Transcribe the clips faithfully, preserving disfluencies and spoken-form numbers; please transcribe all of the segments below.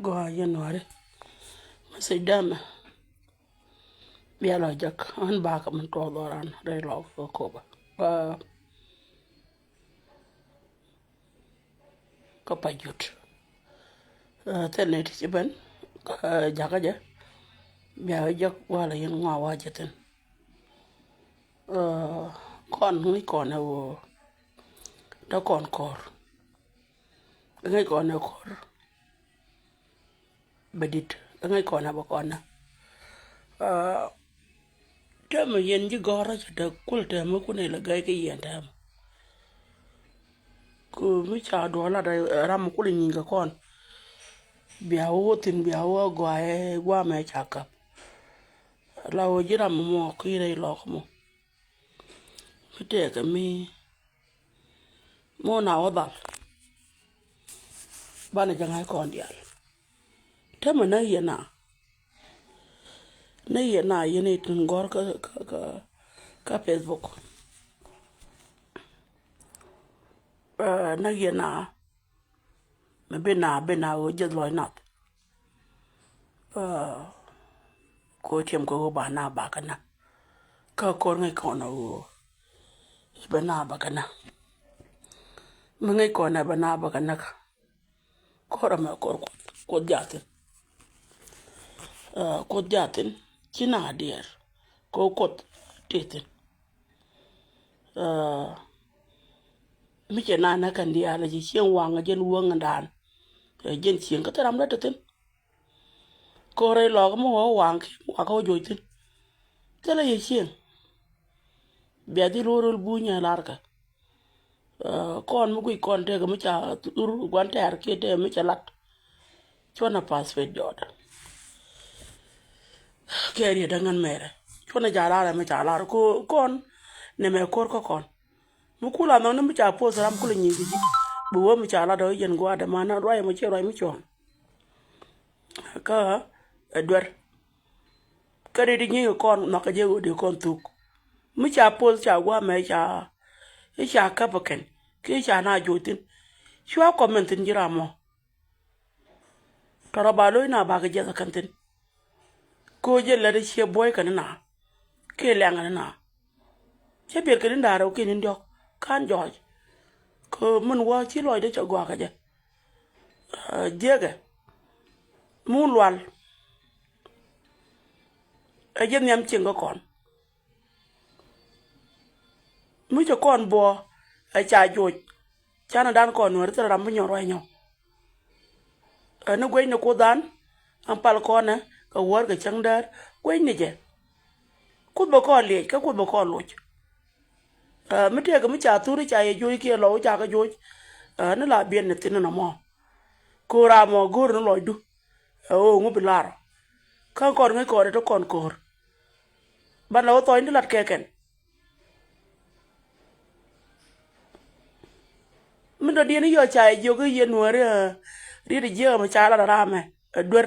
Gɔaa yɛn wari. Message dämɛ. Bia lɔ jek ɣän bakɛ min tuɔɔk dhɔran rɛy lɔk kä Koba. Ba kä Pajut. Thil ni ti ci ben kä jakä jɛ. Bia jek walɛ yɛn ŋua wa jɛ thin. Kɔn ŋic kɔn ɛ woo. Te kɔn kɔr. Ŋic kɔn ɛ kɔr. Bɛ dit ŋäc kɔn a bɛ kɔn na. Täämɛ yɛn ji̱ gɔ̱rä cɛ te kul täämɛ kun ilɛ gäi kä yɛn täämɛ. Ku mi ca duɔl lat ram kul nyiŋ kɛ kɔn. Bia wä thi̱n bia wä gɔaa ɛ guamɛ ca kap. La wä ji̱ ram mɔ kui̱ rɛy lɔk mɔ. Mi tëëkɛ mi Mɔ na wä dhal. Banɛ jɛ ŋa̱c kɔn diaal. Täämɛ näk yɛ na. Näk yɛ na yɛn i̱ tin gɔ̱r kä, kä, kä, kä Facebook. Näk yɛ na. Mɛ bi na, bi na wä jeth lɔc nath. Ko tiɛm kɛ wä ba na ba kɛ na. Kä kor ŋäc kɔn a wä bɛ na ba kɛ na. Mi ŋäc kɔn a bɛ na ba kɛ na kä. Kor a mɛ kor Kuoth jathin. Kuoth jathin ci na diɛɛr. Ko Kuoth tithin. Mi cɛ na nɛ kɛn diaal a ci cieŋ waŋ a jɛn wäŋ a daan. Jɛn cieŋ kä thil ram dee te thin. Ko̱rɛ lɔk mi wä waŋ ki wakä wä joc thin. Thilɛ yɛ cieŋ. Bia dhil wä rol buny a larkä. Kɔn mi guic kɔn tëëk mi ca thur guan tɛɛr kiɛ tëëk mi ca lat. Cuɔn a pass pet jɔɔt. Kɛ riet daŋän mɛrɛ cuɔn a ca lar mi ca lar ko kɔn. Nɛ mɛ ko̱r kä kɔn. Mi kula nhɔk ni mi ca poth ram kula nyiŋ ki ji̱. Bi wä mi ca lat ɔ yɛn gua̱a̱dɛ ma na ruac mi ci ruac mi cuɔ̱ɔ̱ŋ. Kä ɛ duer. Kä ri di nyiŋ kɔn nhɔk kɛ jɛ ɣöö di kɔn thuk. Mi ca poth ca gua̱a̱mɛ ca i̱ ca käp ɛ kɛn ki ca na joc thin. Cua kɔmɛn thin ji̱ ram mɔ. Tɔrɔ ba lo̱c na bakɛ jiɛth ɛ kɛn thin. Ko jɛ lät i̱ ciɛ buɔ̱y kɛn na kiɛ lɛŋ kɛn na. Cä biɛt kɛn in da̱a̱r rɛw kiɛ in diɔ̱k ka̱n jɔɔc. Kɛ min wä ci lɔcdä cɛ gɔaa kɛ jɛ. Jiɛkɛ mun lual. Ɛ jɛ nhiam cieŋ kä kɔn. Mi cɛ kɔn buɔ ɛ ca joc. Canɛ dan kɔn nuɛr thil ram bi nyɔn ruac nyɔ. Ɛni guecni Kuothdan. Ɛn pal kɔnɛ kɛ wäär kɛ cäŋ däär guecni jɛ. Kuoth bɛ kɔn liec kä Kuoth bɛ kɔn loc. Mi tëëkɛ mi ca thuri ca yɛ joc kiɛ lɔw ca kɛ joc. Ɛni la biɛn ni thin ni nɔmɔ. Ko̱r amɔ go̱o̱r ni lɔcdu. Ɛ ɣöö ŋu bi lar ɔ kä kɔn ŋäc kɔn ɛ te kɔn ko̱r. Ban la wä thɔɔny ti lat kɛ kɛn. Mi dɔ̱diɛn i̱ yɔ ca i̱ jiök i̱ yɛn nuääri riet i̱ jiäk ɛmɛ ca lat ɛ raamɛ ɛ duer.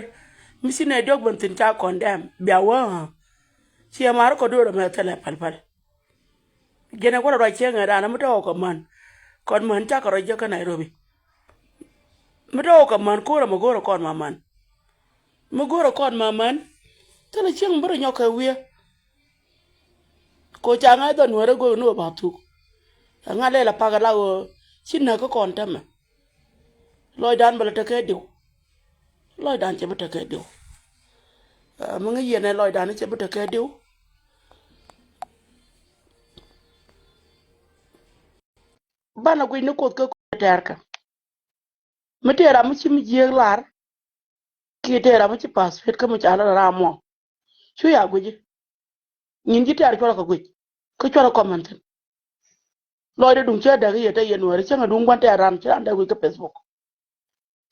Mi ci nɛ diɔ̱k ben thi̱n ca kɔn dɛm bia wä. Ciɛ mar kɔ do̱r ɛmɛ thilɛ päl päl. Jɛn ɛ kuɔt ɛ ruac cieŋ ɛ raan mi te ɣɔw kɛ män. Kɔn män cakɛ rɔ jiäk kä Nairobi. Mi te ɣɔw kɛ män ko̱r ɛmɛ go̱o̱rɛ kɔn ma män. Mi go̱o̱rɛ kɔn ma män. Thilɛ cieŋ mi bi rɔ nyɔk kɛ wiee. Ko ca ŋa̱c dhɔn nuäärä go̱o̱k ni ɣöö ba thuk. Ɛ ŋa̱c lɛl a pak ɛ la ɣöö ci näk kä kɔn tämɛ. Lɔcdan bɛ lɛ tekɛ diw. Lɔcdan cɛ bi tekɛ diw. Ɛ mi ŋäc yɛn ɛ lɔcdan cɛ bi tekɛ diw. Banɛ guic ni Kuoth kä tɛɛrkä. Mi tëë ram mi ci mi jiääk lar kiɛ tëë ram mi ci pass pet kä mi ca lar ram mɔ. Cu ya guic i̱ nyin ji̱ tɛɛr cuɔlɛ kɛ guic. Kä cuɔlɛ comment thi̱n. Lɔcdɛ duŋ cä däk i̱ yɛ te yɛ nuääri cäŋɛ duŋ gua̱n tɛɛr ram ci ran dee guic kä Facebook.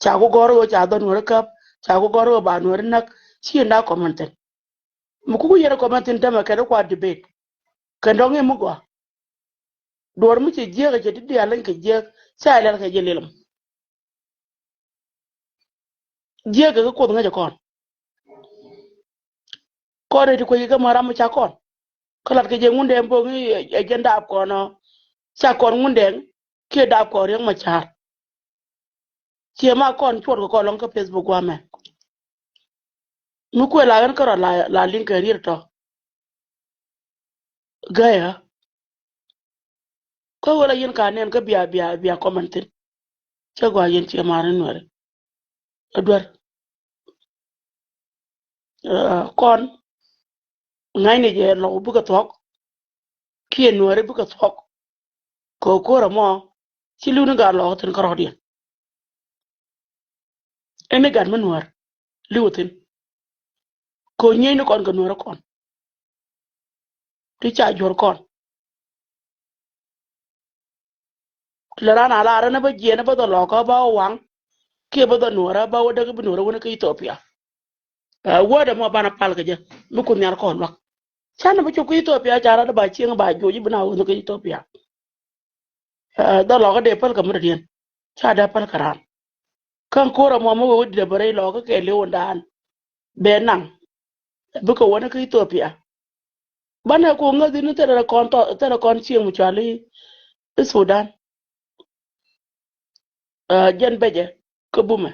Ca ku gɔ̱r ɣöö ca dhɔn wärä käp ca ku gɔ̱r ɣöö ba nuäri näk. Ci yɛn daa comment thi̱n. Mi kuku yɛn ɛ comment thi̱n tämɛ kɛn kua debate. Kɛn dɔ̱ŋ i̱ mi gɔaa. Duɔ̱ɔ̱r mi cɛ jiäk ɛ cɛ ti diaal leny kɛ jiäk. Ca ilɛl kɛ jɛ lilm. Jiäk kɛ kä Kuoth ŋäcɛ kɔn. Kɔn ɛ ti kuec kɛ kä mä ram mi ca kɔn. Kä lat kɛ jɛ Ŋundɛŋ bo̱o̱ŋ i̱ ɛ jɛn daap kɔn ɔ. Ca kɔn Ŋundɛŋ kiɛ daap kɔn Riɛk Macar. Ciɛ ma kɔn cuɔt kɛ kɔn lɔŋ kä Facebook guamɛ. Mi kuɛ la ɣän kärɔa la, la liŋ kɛ riet tɔ. Gäyä. Kä ɣöö la yɛn ka nɛn kä bia, bia, bia comment thin. Cɛ gɔaa yɛn ciɛ mar ni Nuɛri. Ɛ duer. Aa, kɔn ŋa̱cni jɛ lɔk bikɛ thuɔ̱k. Kiɛ Nuɛri bikɛ thuɔ̱k. Kɛ ko̱r ɛmɔ ci li̱w ni gat lɔk thin kärɔɔdiɛn. Ɛn ni gat mi Nuɛr li̱w thin. Kɛ nyieny ni kɔn kɛ Nuɛr kɔn. Ti ca juɔr kɔn. Ti lɛ ran a lar ni bä jiɛn bä dhɔ lɔkä bä wä waŋ. Kiɛ bä dhɔ Nuɛrä bä wä däk bi Nuɛrä wä ni kä Ethiopia. Ɛ, wädɛ mɔ banɛ pal kɛ jɛ mi kun nhial kɔn luak. Canɛ bi cop kä Ethiopia ca rat ba cieŋ ba juɔc i̱ bi na wä ni kä Ethiopia. Ɛ, dhɔ lɔkä dee päl kɛ mi dɔ̱diɛn. Ca dee päl kɛ ran. Kä ko̱r ɛmɔ mi wee wä dit ɛ bä rɛy lɔkä kɛ li̱w ɛn daan. Bɛ naŋ. Bikɛ wä ni kä Ethiopia. Banɛ ku ŋäth in thilɛ kɔn tɔ, thilɛ kɔn cieŋ mi cual i̱, i̱ Sudan. Ɛ, jɛn bɛ jɛ kä bumɛ.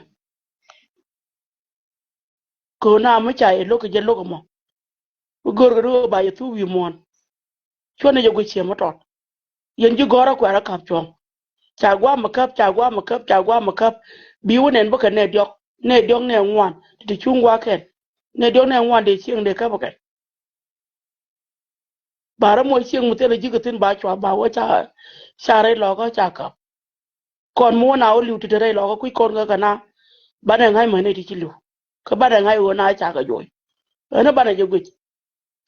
Kɛ na mi ca yɛ lo̱k kɛ jɛ lo̱k ɛmɔ. Bi go̱r kɛ ni ɣöö ba yɛ thuk wi̱i̱ muɔ̱ɔ̱n. Cuɔ̱n ni jɛ guic ciɛ mi tɔt. Yɛn ji̱ gɔ̱rä kuɛɛrä ka̱p cuɔ̱ŋ. Ca guam mi käp, ca guam mi käp, ca guam mi käp. Bi wä nɛn bä kɛ nɛ diɔ̱k, nɛ diɔ̱k nɛ ŋuan ti ti cuŋ gua̱a̱kɛn. Nɛ diɔ̱k nɛ ŋuan dee cieŋ dee käp kɛ. Ba rɔ moc cieŋ mi thilɛ ji̱ kɛ thi̱n ba cua ba wä ca, ca rɛy lɔkä ca käp. Kɔn mi wä na wä li̱w ti te rɛy lɔkä kui̱ kɔn kä kɛ na. Banɛ ŋa̱c män ni ti ci li̱w. Kä banɛ ŋa̱c ɣöö na ca kɛ joc. Ɣän banɛ jɛ guic.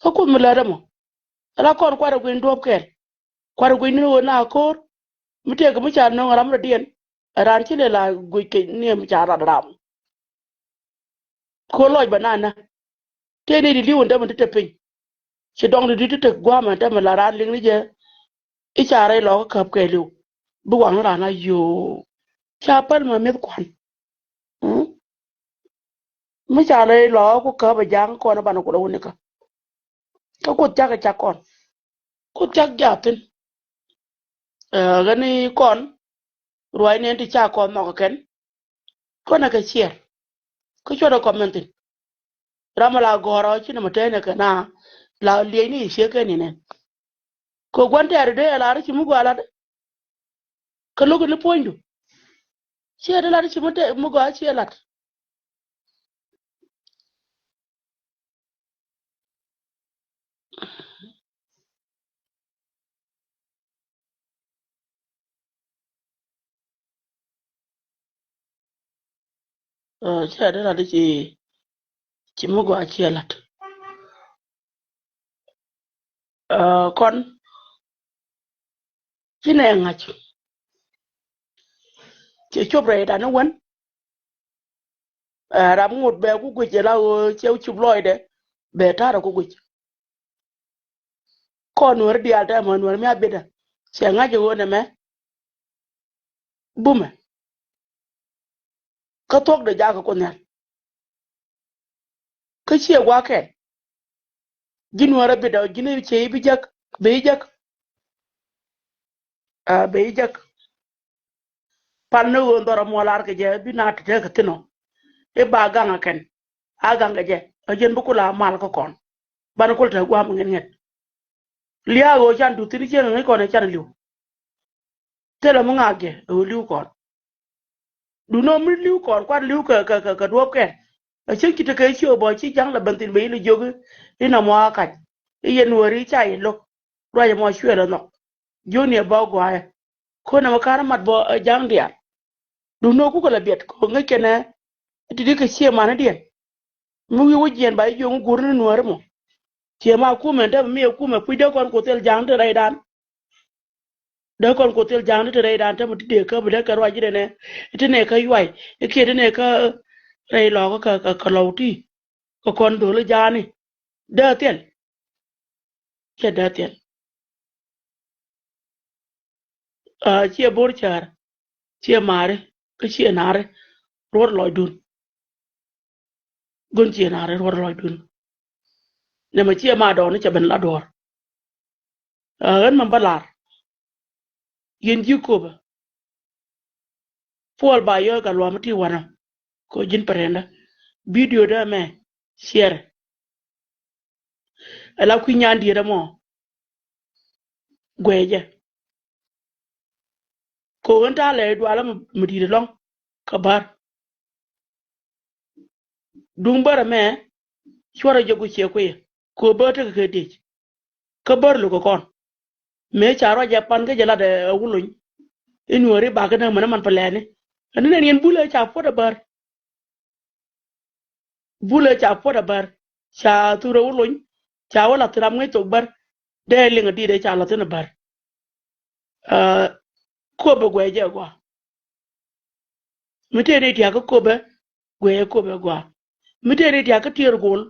Kä kuoth mi lät ɛmɔ. Ala kɔn kuarɛ guic duɔ̱ɔ̱p kɛl. Kuarɛ guic ni ɣöö na ko̱r. Mi tëëk mi ca nöŋ ram rɔ̱diɛn. Ɛ raan ci lɛ la guic kɛ ni mi ca rat ram. Ko̱r lɔc bɛ na nä. Tëë ni di li̱w ɛn dämɛ ti te piny. Ci dɔŋ di di ti te gua̱a̱mɛ dämɛ la raan liŋ ni jɛ. I̱ ca rɛy lɔkä käp kɛɛliw. Bi waŋ ni raan a yo̱o̱. Ca päl mɛ mi̱th kuan. Mm? Mi ca rɛy lɔkä ku käp ɛ ja̱a̱ŋ kɔn ɛ banɛ kulɛ wuni kä. Kä kuoth cak ɛ cak kɔn. Kuoth cak jaathin. Ɛ, ɣän i̱ kɔn. Ruac nɛn ti ca kɔn nhɔk ɛ kɛn. Kɔn ɛ kɛ ciɛɛr. Kä cuɔt ɛ kɔmɛn thin. Ram ɛ la gɔ̱rä ci nɛ mɛ tɛn ɛ kɛ na la liɛc ni i̱ ciek kɛn inɛn. Kɛ gua̱n tɛɛr dee ɛ lar ci mi gɔaa lat. Kä lo̱k ni puɔ̱nydu. Ciɛ dee lat ci mi tɛ mi gɔaa ciɛ lat. Ɛ, cɛ dee lat ci, ci mi gɔaa ciɛ lat. Ɛ, kɔn ci nɛ ŋa̱c. Cɛ cop rɛy dan ni wän. Ɛ, ram ŋot bɛ ku guic ɛ la ɣöö cɛ cup lɔcdɛ bɛ ta̱rɛ ku guic. Kɔn Nuäär diaal tɛmɛ Nuäär mi a bitdä cɛ ŋa̱c ɛ ɣöö nɛmɛ bumɛ. Kä thuɔ̱kdɛ jakä Kuoth Nhial. Kä ciɛ gua̱a̱kɛn. Ji̱n Nuäär a bitdä ji̱n cɛ i̱ bi jäk, bɛ i̱ jäk. A, bɛ i̱ jäk. Pal ni ɣöö dhɔr a muɔl ar kɛ jɛ bi na te tekɛ thi̱n ɔ. I̱ ba gaŋ a kɛn a gaŋ kɛ jɛ a jɛn bi kul a mal kä kɔn. Ban kul te gua̱a̱m ŋi̱n ŋi̱n. Lia̱a̱ ɣöö can duth thi̱n cieŋ ŋi̱c kɔn ɛ can li̱w. Thilɛ mi ŋa̱a̱k jɛ ɛ ɣöö li̱w kɔn. Duundɛ mi li̱w kɔn kuat li̱w kɛ, kɛ, kɛ, kɛ duɔ̱ɔ̱p kɛn. A cieŋ ci tekɛ i̱ ci ɣöö bɔ ci ja̱ŋ lɛ ben thi̱n bɛ i̱ lɛ jiök i̱ nɔmɔ a kac. I̱ yɛn Nuääri ca yɛ lo̱k. Ruac ɛmɔ cuɛ lɛ nhɔk. Jiökni ɛ bä gɔaaɛ. Ko̱n ɛmɛ ka̱n ɛ mat bä, ɛ, ja̱ŋ diaal. Duundɛ kukɛ lɛ biɛt kɛ ɣöö ŋäc kɛnɛ ti di kɛ ciɛ manidiɛn. Mi wi̱i̱ wä jiɛn ba ji̱ jiöŋ guur ni Nuääri mɔ. Ciɛ ma kumɛ te mi ɛ kumɛ puc dee kɔn Kuoth thil ja̱a̱ŋ ti rɛydan. Dee kɔn Kuoth thil ja̱a̱ŋ ti rɛydan te mi ti dee kä bi dee kɛ ruac ji̱ dee nɛ. Ti nɛ kä yuay. Ikiɛ ti nɛ kä rɛy lɔkä kä, kä, kä lɔw ti. Kä kɔn dho̱l ja̱a̱ni. Dee thil. Ciɛ dee thil. A, ciɛ bo̱r cäär, ciɛ maari, kä ciɛ naari, ruɔ̱r lɔcdun. Gun ciɛ naari ruɔ̱r lɔcdun. Nɛmɛ ciɛ ma dɔɔni cɛ ben la duɔ̱ɔ̱r. A, ɣän mɛ bä lar. Yɛn ji̱ Köpɛ. Puɔl ba yɔɔc ka luam ti wanɔ. Ko ji̱n pɛrɛndä. Video dä mɛ share. Ala kui̱ nyan diet amɔ. Guɛcɛ. Ko ɣän ta̱a̱ lɛ dualä mi di̱i̱t ɛlɔ̱ŋ kä bär. Duŋ bär ɛmɛ cuarɛ jɛ guic ciɛ kuiyɛ. Ko bär tekɛ kɛ dec. Kä bär lukɛ kɔn. Mëë ca ruac ɛ pan kä jɛ lat ɛ wuluny. I̱ nuɔ̱ɔ̱ri bakä näk mɛn ɛ man pɛlɛni. Ɛn ni nɛn yɛn bulɛ ca puɔt ɛ bär. Bulɛ ca puɔt ɛ bär. Ca thurɛ wuluny. Ca wä lath ram ŋäc thok bär. Dee liŋ ɛ di̱t ɛ ca lath in ɛ bär. Aa, Kopɛ guɛcɛ ɛ gɔaa. Mi tëë ni tiakä Kopɛ, guɛcɛ Kopɛ ɛ gɔaa. Mi tëë ni tiakä Tiɛɛr Gol,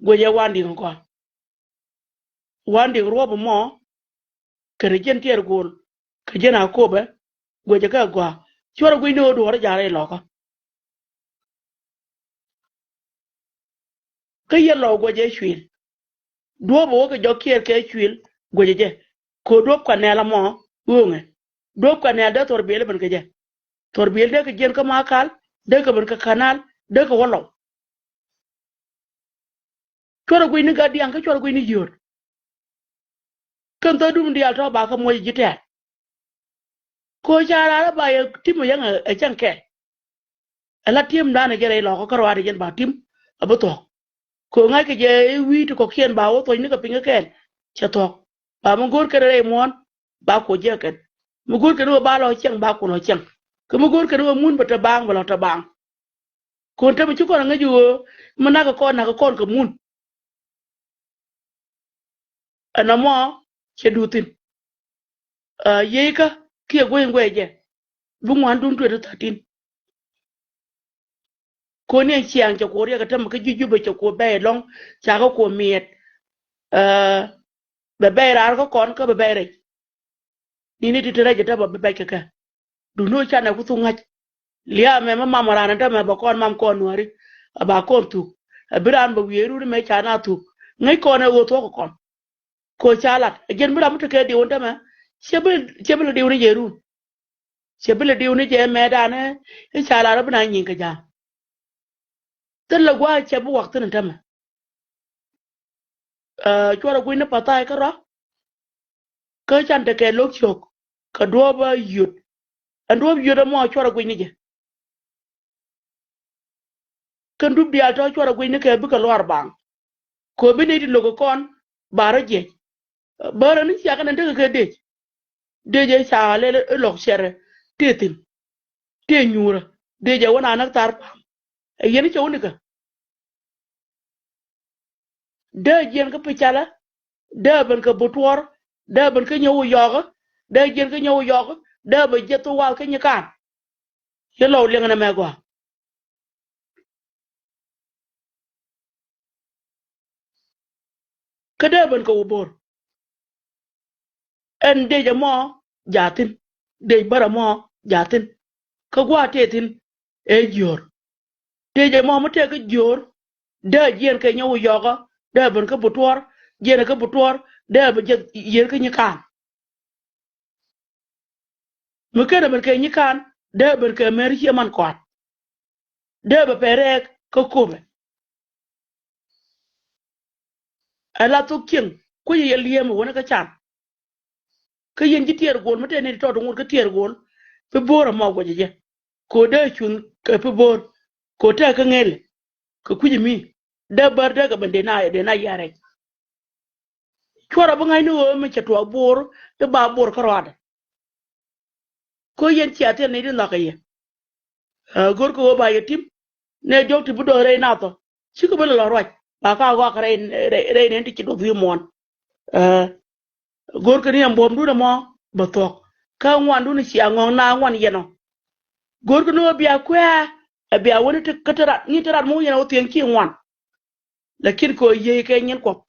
guɛcɛ Wandiŋ ɛ gɔaa. Wandiŋ Ruɔp ɛmɔ, kɛnɛ jɛn Tiɛɛr Gol, kɛ jɛn a Kopɛ, guɛcɛ kɛ ɛ gɔaa. Cuarɛ guic ni ɣöö duɔ̱ɔ̱rä ja̱a̱rä ilɔkä. Kä yɛ lɔw guɛcɛ cuil. Duɔ̱ɔ̱p ɛ wä kɛ jɔk kiɛɛr kɛ cuil guɛcɛ jɛ. Ko duɔ̱ɔ̱p kɛ nɛɛl amɔ ɣööŋɛ. Duɔ̱ɔ̱p kɛ nɛɛl dee thɔr biɛl ben kɛ jɛ. Thɔr biɛl dee kɛ jiɛn kä Makal, dee kɛ ben kɛ Kanal, dee kɛ wä lɔw. Cuarɛ guic ni gat diaŋ kä cuarɛ guic ni yio̱o̱t. Kɛn thädum diaal tɔ̱ ba kä muɔc ji̱ tɛ̈r. Ko ca raar ɛ ba yɛ tim ɛ yɛn ɛ cäŋ kɛl. Ɛ la tim danɛ jɛ rɛy lɔkä kä ruaadɛ jɛn ba tim ɛ bi thuɔ̱k. Ko ŋa̱ckɛ jɛ i̱ wi̱i̱ ti kɔ̱kiɛn ba wä thuɔ̱cni kɛ piny kä kɛn cɛ thuɔ̱k. Ba mi go̱o̱r kɛn rɛy muɔ̱ɔ̱n ba kuɔ jiäk kɛn. Mi go̱o̱r kɛn wä ba lɔ cieŋ ba kuɔ lɔ cieŋ. Kä mi go̱o̱r kɛn wä mun bɛ te baaŋ bɛ lɔ te baaŋ. Kun te mi ci kɔn ŋäc ɣöö mi nak kɔn nak kɔn kɛ mun. Ɛn ɛmɔ cɛ duut thi̱n. Aa, yiëëkä kiɛ guec in guɛcɛ jɛ. Bi ŋuan duun twenty thirteen. Koni ɛn ciaŋ cɛ kuɔ riɛk ɛ tämɛ kä ji̱ Jubɛ cɛ kuɔ bɛy ɛlɔ̱ŋ, ca kä kuɔ miɛt. Aa, bɛ bɛy raar kä kɔn kä bɛ bɛy rɛc. Nini ti te rɛc ɛ tämɛ bɛ bɛc kɛ kɛ. Duundä canɛ ku thuk ŋa̱c. Lia̱a̱ mɛ mi mam raan ɛ tämɛ bɛ kɔn mam kɔn Nuääri. Ɛ ba kɔn thuk. Ɛ bi raan bɛ wiee run mɛ ca na thuk. Ŋäc kɔn ɛ ɣöö thuɔ̱k kɛ kɔn. Ko ca lat. Ɛ jɛn bi ram mi tekɛ diw ni tämɛ. Ciɛ bi, ciɛ bi lɛ diw ni jɛ run. Ciɛ bi lɛ diw ni jɛ mɛɛtdan i̱ ca lat ɛ bi na nyiŋ kɛ ja̱a̱ŋ. Thilɛ gua̱a̱th cɛ bi wak thi̱n ɛ tämɛ. Aa, cuarɛ gui̱ni pa̱tha̱a̱y kärɔa. Kä can tekɛ lo̱k ciök kɛ duɔ̱ɔ̱p a yio̱t. Ɛn duɔ̱ɔ̱p yio̱t ɛmɔ cuarɛ gui̱ni jɛ. Kɛn dup diaal tɔ̱ cuarɛ gui̱ni kɛ bikɛ luaar baaŋ. Ko bi nɛy ti lo̱k kɛ kɔn ba rɔ jiɛc. Bärä ni ciakɛ nɛn tekɛ kɛ dec. Dec ɛ ca lɛl i̱ lɔk cɛrɛ tëë thi̱n. Tëë nyuurä. Dec ɛ wä na näk thar pa̱a̱m. Ɛ yɛn i̱ cɛ wä nikä. Dee jiɛn kä Picalä, dee ben kɛ Butuɔr, dee ben kä Nyɔk Yɔɔkä, dee jiɛn kä Nyɔk Yɔɔkä, dee ben jiɛth wath kä Nyikaan. Yɛ lɔw liɛŋ nɛmɛ gɔaa. Kä dee ben kɛ wä bo̱r. Ɛn dec ɛmɔ jaathin, dec bär ɛmɔ jaathin. Kä gua̱a̱th tëë thi̱n ɛ jiöör. Dec ɛmɔ mi tëë kä jiöör, dee jiɛn kɛ Nyɔk Yɔɔkä, dee ben kä Butuɔr, jiɛn kä Butuɔr, dee ben jiɛth, jiɛn kä Nyikaan. Mi ken ɛ ben kɛ Nyikaan, dee ben kɛ Mɛr Cieman Kɔaat. Dee bɛ pɛrɛk kä Kopɛ. Ɛ la thok cieŋ, kuecä yɛ li̱eem ɛ wänä kä can. Kä yɛn ji̱ Tiɛɛr Gol, mi tɛn ni tɔt ŋot kä Tiɛɛr Gol, pi bo̱o̱r ɛmɔ guɔcɛ jɛ. Ko dee cuŋ kɛ pi bo̱o̱r, ko tɛk kä ŋel, kɛ kui̱c mi. Dee bär dee kɛ ben dee na, dee na yɛ rɛc. Cuarɛ bi ŋa̱cni ɣöö mi cɛ tuɔɔk bo̱o̱r, i̱ ba bo̱o̱r kä ruaadɛ. Ko yɛn cia thiɛl ni ti nhɔk kɛ yɛ. Ɛ, go̱rkɛ ɣöö ba yɛ tim. Nɛ diɔ̱k ti bi dɔ̱ŋ rɛy nathɔ. Cikɛ bi lɛ lɔ ruac. Ba ka ɣɔak rɛy, rɛy, rɛy nɛn ti ci duɔth wi̱i̱ muɔ̱ɔ̱n. Ɛ, go̱rkɛ ni ɛn buɔ̱mdun ɛmɔ bɛ thuɔ̱k. Kä ŋuandun cia ŋɔ̱ŋ na ŋuan yɛn ɔ. Go̱rkɛ ni ɣöö bia kuɛ̈ɛ̈. Ɛ bia wäni ti kä te rat, ni te rat mi wä yɛn ɔ thiëŋ ci ŋuan. Lakin kɛ ɣöö yiey kɛ nyin Kuɔth.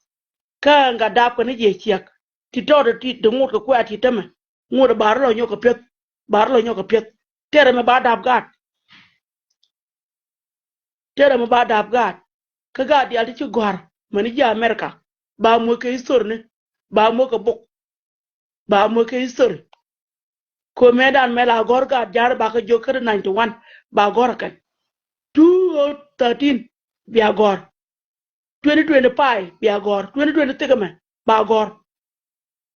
Kä ɛn ka dap kɛ ni jiɛ ciɛk. Ti tɔɔt ti, ti ŋot kɛ kuɛ̈ɛ̈ ti tämɛ. Ŋot ɛ ba rɔ lɔ nyɔk kɛ piɛth. Ba rɔ lɔ nyɔk kɛ piɛth. Tɛrɛ mɛ ba dap gaat. Tɛrɛ mɛ ba dap gaat. Kä gaat diaal ti ci gɔ̱a̱r. Mäni ji̱ America. Ba muɔc kɛ history ni. Ba muɔc kɛ bok. Ba muɔc kɛ history. Kɛ mëëdan mɛ la gɔ̱r gaat ja̱a̱r bakä jiök kä ninety one ba gɔ̱r kɛn. Two oh thirteen bia gɔ̱r. Twenty twenty-five bia gɔ̱r. Twenty twenty-six mɛ ba gɔ̱r.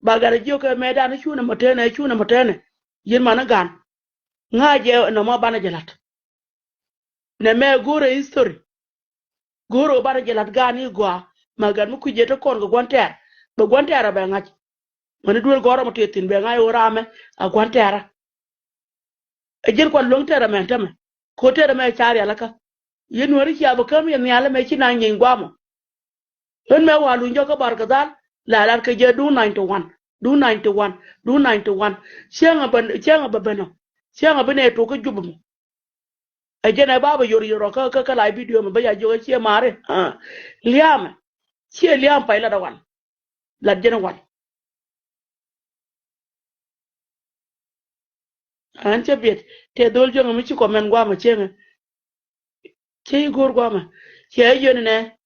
Ba gat a jiök kɛ mëëdan cunɛ mɔ teenɛ, cunɛ mɔ teenɛ. Yɛn man ni gan. Ŋa̱c jɛ nɔmɔ banɛ jɛ la̱t. Nɛ mɛ go̱o̱rɛ history. Go̱o̱rɛ ɣöö banɛ jɛ la̱t gan i̱ gɔaa. Ma gat mi kui̱c jɛ te kɔn kɛ gua̱n tɛɛr. Bɛ gua̱n tɛɛr a bɛ ŋa̱c. Mäni duel gɔ̱rä mɔ tëë thi̱n bɛ ŋa̱c ɣöö raamɛ a gua̱n tɛɛrä. Ɛ ji̱n kuan luäŋ tɛɛrä mɛn tämɛ. Ko̱ tɛɛrä mɛ ca rialikä. Yɛn Nuääri cia bi käm yɛ nhial ɛmɛ ci na nyieeny guamɔ. Ɣän mɛ wa luny jɔk kä Barkadhal la lat kɛ jɛ duun ninety one, duun ninety one, duun ninety one. Cieŋ a bä, cieŋ a bä ben ɔ. Cieŋ a bi nɛ tok kä Jubɛ mɔ. Ɛ jɛn ɛ ba bä yor yor ɔ kä, kä, kä la video mɛ bä ya jiök ɛ ciɛ mari. Liamɛ. Ciɛ liam pay lat a wan. Lat jɛn a wan. An cä biɛt tɛ dhol jiɔŋ mi ci kɔmɛn guamɛ cieŋɛ. Cä i̱ go̱o̱r guamɛ. Cɛ i̱ yön nɛ.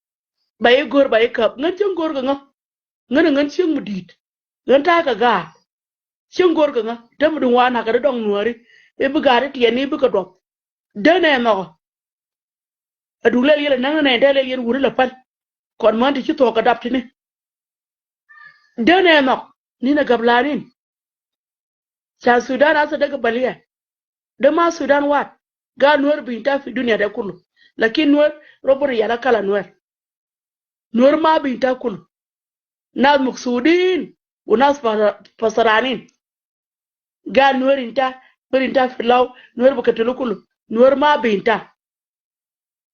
Ba i̱ go̱o̱r ba i̱ käp. Ŋän cieŋ go̱o̱r kɛ ŋä. Ŋän ɛ ŋän cieŋ mi di̱i̱t. Ŋän ta̱a̱ kɛ gaat. Cieŋ go̱o̱r kɛ ŋä. Te mi duŋ wa nakä di dɔŋ Nuääri. I̱ bi gaat i̱ tiɛɛni i̱ bi kɛ duɔp. Dee nɛ nhɔkɔ. Ɛ duŋ lɛl yɛl ɛ näŋ ni nɛy dee lɛl yɛn wuri lɛ päl. Kɔn män ti ci thuɔ̱k kɛ dap tini. Dee nɛ nhɔk ni nɛ gäp la̱a̱n in. Ca Sudan asɛ dee gabaliya. Dee ma Sudan wat. Gal Nuer bi inta fi dunia de kulu. Lakin Nuer robot yala kala Nuer. Nuer ma bi inta kulu. Nas muksudin. U nas fa-, fasaranin. Gal Nuer inta, Nuer inta fi law, Nuer bi katilu kulu. Nuer ma bi inta.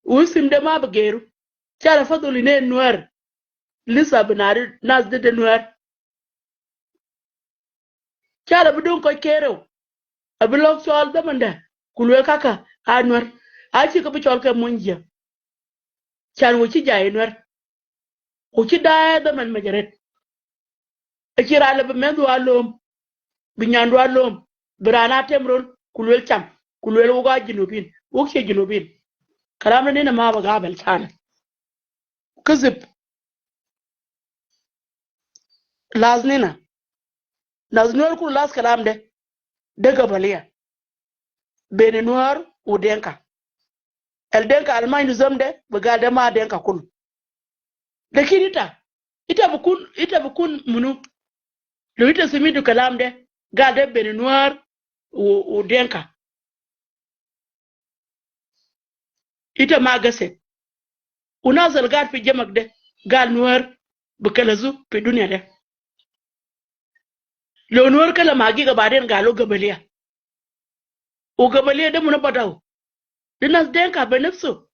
U isim de ma bi geru. Cara fadhul ine Nuer. Lisa bi nari nas de de Nuer. Cara bi dun kɔc kerew. A bi lɔk cɔl dhaman de. Ku luel kaka a Nuer. A ci kɛ bi cɔl kɛ muny jiɛ. Can wä ci jay Nuer. Ku ci daɛ dhaman mɛ jɛ ret. Ɛ ci ran lɛ bi mɛnh wa lom. Bi nyan wa lom. Bi ran a tem rol. Ku luel cam. Ku luel wä gua Junubin. Wä cie Junubin. Kalam ni na ma ba gabel canɛ. Kizib. Las nina. Nas Nuer kulu las kalam de. De gabaliya. Beni Nuer u Denka. El Denka al ma indu zam de, bi gal de ma Denka kulu. Lakin ita, ita bi kun, ita bi kun munu. Lo ita simidu kalam de, gal de beni Nuer u, u Denka. Ita ma gaset. U nas al gat fi jemak de, gal Nuer bi kalazu fi dunia de. Lo Nuer kala ma giga baden gal lo gabaliya. U gabaliya de muna badaw. De nas Denka be nafsu.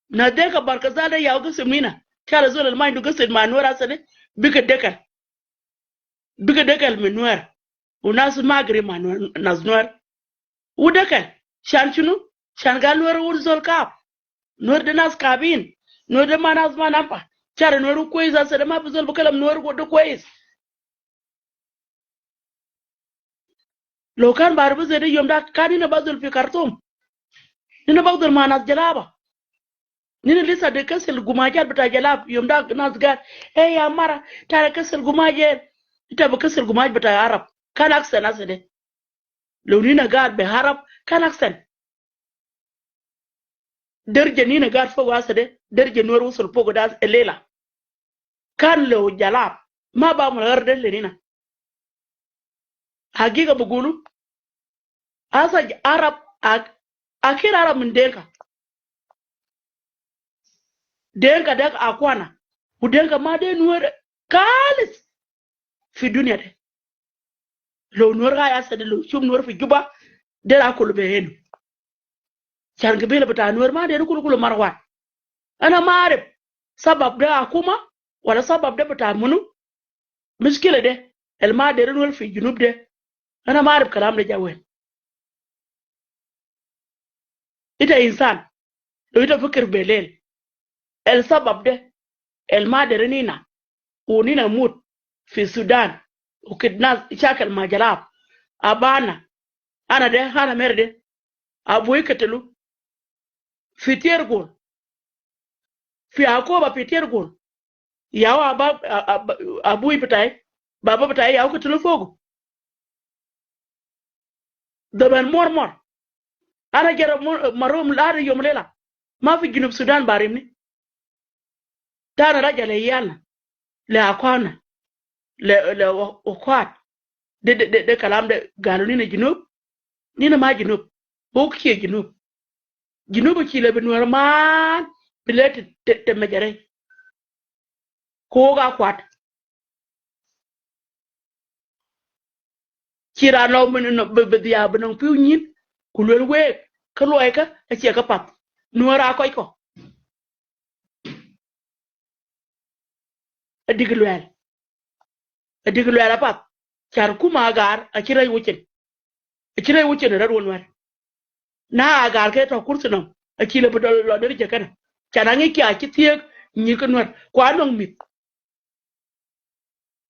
Nas Denka Barkazal de yaw gaset mina. Kala zol al ma indu gaset ma Nuer asa de, bika dekal. Bika dekal min Nuer. U nas magri ma Nuer, nas Nuer. U dekal. Shan shunu? Shan gal Nuer u zol kab. Nuer de nas kabin. Nuer de ma nas ma nampa. Cara Nuer u kwes asa de ma bi zol bi kalam Nuer u de kwes. Lo kan bar bi zede yom da kan nina ba zol fi Khartoum. Nina ba zol ma nas Jalaba. Nina lisa de kasil gumajat bita Jalab yom da nas gal. Eh, ya mara, tara kasil gumajat. Ita bi kasil gumaj bita Arab. Kan aksen asa de. Lo nina gal be Arab, kan aksen. Derja nina gat fogo asa de, derja Nuer usul fogo da elela. Kan lo Jalab, ma ba mul ɣar de le nina. Hagiga bugulu, asa Arab, ak-, akir Arab min Denka. Denka de akwana. U Denka ma de Nuer kalis fi dunia de. Lo Nuer gai asa de lo shub Nuer fi Juba, de la kulu be henu. Shan gabila bita Nuer ma de kulu kulu marwan. Ana ma arif sabab de akuma, wala sabab de bita munu. Mishkila de, el ma de Nuer fi Junub de. Ana ma arif kalam de ja wen. Ita insan, lo ita fikir belel. El sabab de, el ma deri nina, u nina mut fi Sudan, u kidnas shakel ma Jalab. Abana, ana de, ana mere de, abuyi ketilu. Fi Tergol. Fi Akoba fi Tergol. Yaw aba, a-, aba, abuyi bitai, baba bitai, yaw ketilu fogo. Dhɔmɛn muɔr muɔr. Ana jɛrɛ muɔr, marom la̱rä yom lila. Ma fi Junub Sudan barimni. Tana raja lɛ yalna, lɛ akɔna, lɛ, lɛ wa-, wakwat. De, de, de, de kalam de galu nina Junub, nina ma Junub. Wok kiɛ Junub. Junub ci lɛ bi Nuɛr maan, bi lɛ te, te, te mɛjɛ rɛy. Ko wok a kuat. Ci raan lɔ min nɔ, bi, bi dhiaab bi nɔŋ pi̱w nyin, ku luel week, kä luɔikä, a ciɛ kä path. Nuɔr a kɔc kɔ. A dik luɛl. A dik luɛl a path. Car kum a gaar, a ci rɛy wecin. A ci rɛy wecin rɛd wä Nuɛr. Na a gaar kɛ tɔ kursi nɔm, a ci lɛ bi dɔl lɔ der jɛ kɛnɛ. Can a ŋic kia ci thieek nyier kä Nuɛr. Kua nɔŋ mith.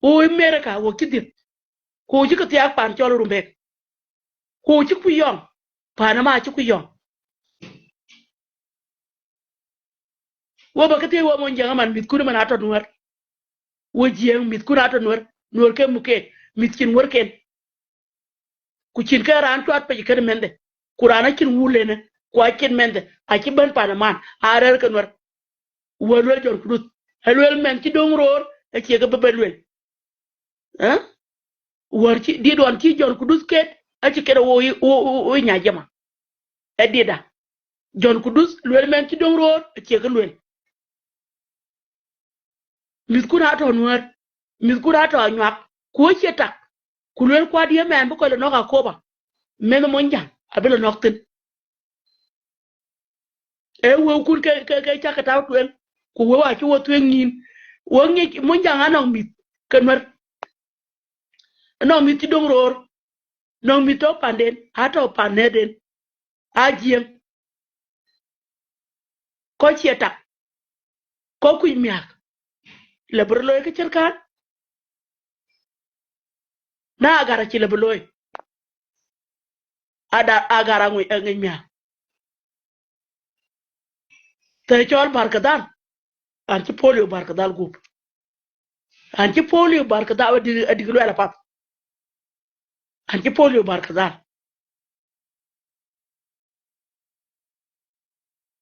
Ku America wä ci dhieth. Ku ci kɛ thiaak pan cɔl Rumbek. Ku ci kui̱ yɔŋ. Pan ma ci kui̱ yɔŋ. Wä bä kä thiec wä Muɔnyjäŋ aman mith kun aman a tɔ Nuɛr. Wä Jiɛŋ mith kun a tɔ Nuɛr. Nuɛr kɛ muken. Mith cin wärken. Ku cin kɛ raan cuat pec kɛn mɛnhɛ. Ku raan a cin wulɛnɛ. Ku a cin mɛnhɛ. A ci ben pan aman. A rɛr kɛ Nuɛr. Wä luel Jɔn Kuduth. Ɛ luel mɛn ci do̱ŋ ro̱o̱r. Ɛ ciɛ kɛ bä ben luel. Ɛ? Wär ci, diet wan ci Jɔn Kuduth ket, a ci ket a wo, wo, wo, wo nya jɛma. Ɛ diet da. Jɔn Kuduth luel mɛn ci do̱ŋ ro̱o̱r, a ciɛ kɛ luel. Mith kun a tɔ Nuɛr, mith kun a tɔ Anyuak, ku wä ciɛ tak, ku luel kuat yɛ mɛn bi kɔc lɛ nɔk a kopa. Mɛn Muɔnyjäŋ, a bi lɛ nɔk thin. Ɛ wee kun kɛ, kɛ, kɛ cakɛ tau tueŋ. Ku wee wa ci wä tueŋ nyin. Wä ŋic Muɔnyjäŋ a nɔŋ mith kɛ Nuɛr. Nɔŋ mith ci do̱ŋ ro̱o̱r. Nɔŋ mith tɔ panden. A tɔ pan nɛɛden. A Jiɛŋ. Kɔ ciɛ tak. Kɔ kui̱ miak. Lɛ bi rɔ lo̱i kä cär ka̱n. Na Agar a ci lɛ bi lo̱i. Ada Agar a ŋuc, a ŋuc mia̱a̱. Thɛ cɔl Barkadhal. An ci polio Barkadhal gup. An ci polio Barkadhal a dik, a dik luɛl a path. An ci polio Barkadhal.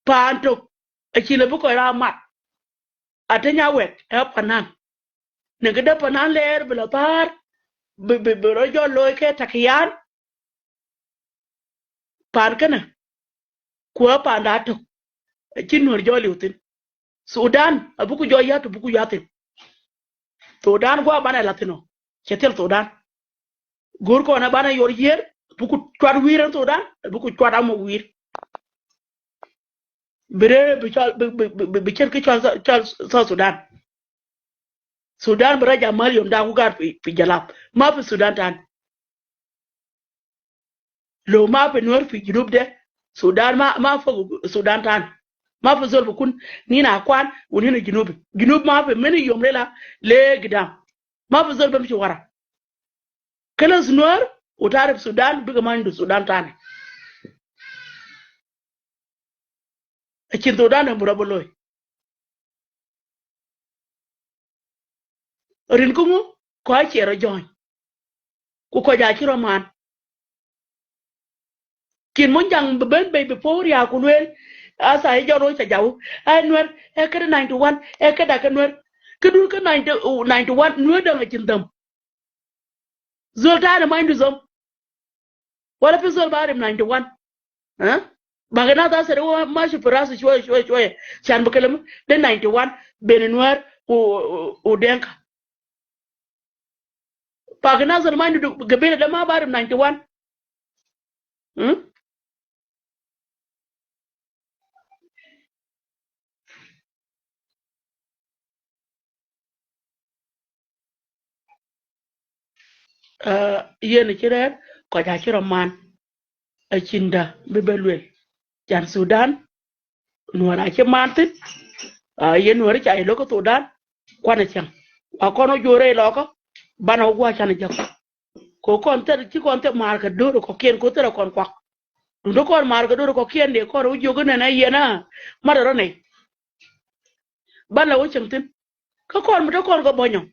Paan tok a ci lɛ bi kɔc raa mat. A te nya wɛk ɛ panan. Ni kɛ dee panan lɛɛr bi la thaar. Bi, bi, bi rɔ jɔl looi kɛ takiyan. Paan kɛnɛ. Kuɛ paan da tok. A ci Nuɛr jɔl liw thin. Sudan, a buku jɔ yath, a buku yath thin. Sudan gua banɛ la thin ɔ. Cɛ thil Sudan. Go̱o̱r kɔn a banɛ yɔr yier, a buku cuat wi̱i̱r ɛn Sudan, a buku cuat amɔ wi̱i̱r. Bi ree bi cɔl, bi, bi, bi, bi, bi cɛn ki cɔl, cɔl South Sudan. Sudan bi rɛc a mal yom daku gaat fi, fi jalap. Ma fi Sudan tan. Lo ma fi Nuer fi Junub de, Sudan ma, ma fi Sudan tan. Ma fi zol bikun nina akwan u nina Junubi. Junub ma fi mini yom lela le gidam. Ma fi zol bimshi wara. Kalas Nuer u tarif Sudan, bika ma indu Sudan tani. Acin Sudan en bi rɔ bi loy. Rin kuŋu kɔc a ciɛ rɔ jɔny. Ku kɔc a ci rɔ man. Cin Muɔnyjäŋ bi ben bei bi po̱o̱r ya ku lueel. Asa i̱ jɔn ro̱c ca jaw. Ɛ Nuer, ɛ kä ninety one, ɛ kä dak kä Nuer. Kä dun kä ninety, ninety one, Nuer däŋ a cin dhäm. Zol tani ma indu dhäm. Wala fi zol barim ninety one. Ha? Bagi nas asere wa mashi fi rasu shwaya, shwaya, shwaya. Shan bi kelem de ninety one, beni Nuer u, u, u Denka. Bagi nas al ma indu gabila de ma barim ninety one. Hmm? Aa, yen ci rɛɛr, kɔc a ci rɔ man. A cinda bi bɛ luel. Can Sudan, Nuɛr a ci man thin. Aa, yen Nuɛr ca ilok Sudan, kuan a cäŋ. Wa kɔn wä juɔrɛ ilɔkä, banɛ wä gua̱a̱ can a jäk. Ko kɔn thil, ci kɔn thil maar kɛ do̱r kɔkiɛn, ko thil kɔn kuak. Duundä kɔn maar kɛ do̱r kɔkiɛn de kɔn wä jiök inɛn a yɛn a mat rɔ nɛy. Ban la wä cieŋ thi̱n. Kä kɔn mi te kɔn kɛ bɔ̱nyɔ.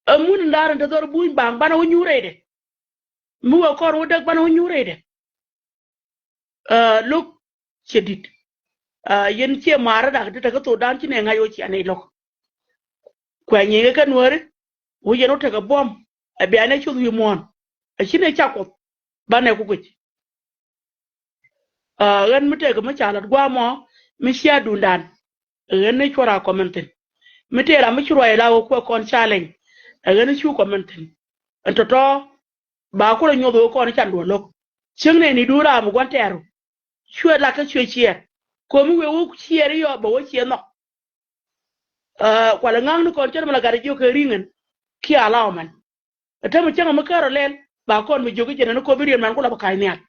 Ɛ mun in da̱r in te dhɔr buny baŋ, banɛ wä nyuur rɛydɛ. Mi wee kɔn wä däk banɛ wä nyuur rɛydɛ. Aa, lo̱k ciɛ di̱t. Aa, yɛn ciɛ maarä dak ti tekɛ thokdan ci nɛ ŋa̱c wä ciɛ nɛy lo̱k. Kuɛ nyiŋɛ kɛ nuääri wä yɛn wä tekɛ buɔ̱m. Ɛ bia nɛ cuth wi̱i̱ muɔ̱ɔ̱n. Ɛ ci nɛ cak Kuoth banɛ ku guic. Aa, ɣän mi tëëkɛ mi ca la̱t gua̱a̱mɔ mi cia duundan. Ɣän ni cuɔr a kɔmɛn thi̱n. Mi tëë ram mi ci ruac la ɣöö kuɛ kɔn challenge. Ɛ ɣän ni cu kɔmɛn thi̱n. Ɛn tɔ̱tɔ̱ ba kulɛ nyuɔth ɣöö kɔn can duɔl lo̱k. Cieŋ nɛy ni duun ram mi gua̱n tɛɛru. Cuɛ lak kä cuɛ ciɛɛr. Ko̱mi wëë wä ciɛɛr i̱ yɔ bɛ wä ciɛɛr nhɔk. Aa, kualɛ ŋa̱ŋni kɔn cär mi la gat jiök kɛ ri̱ŋ ɛn kiɛ allow mɛn. Ɛ täämɛ cäŋ mi kärɔ lɛl ba kɔn bi jiök i̱ jɛn ɛn kopi riɛn mɛn ku la bi ka̱c nhial.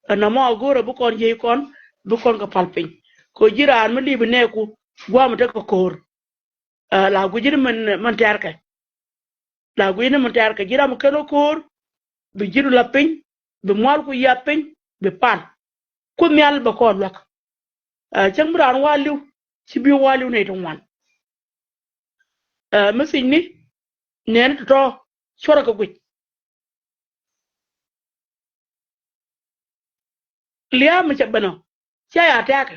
Ɛn nɔmɔ a go̱o̱rɛ bi kɔn jiɛc kɔn bi kɔn kɛ pal piny. Kɛ ji̱ raan mi li̱pi nɛɛku gua̱a̱m tekɛ ko̱o̱r. Aa, la gui̱c ni min, min tɛ̈rkɛ. La gui̱c ni min tɛ̈rkɛ ji̱ ram mi ken wä ko̱o̱r bi ji̱ ru la piny bi mual ku yiath piny bi pal. Kuoth Nhial bɛ kɔn luäk. Aa, cäŋ bi raan wa li̱w ci bi wa li̱w nɛy ti ŋuan. Aa, message ni nɛɛni tɔ̱tɔ̱ cuɔrɛ kɛ guic. Lia̱a̱ mi cɛ ben ɔ cia ya tɛ̈kɛ.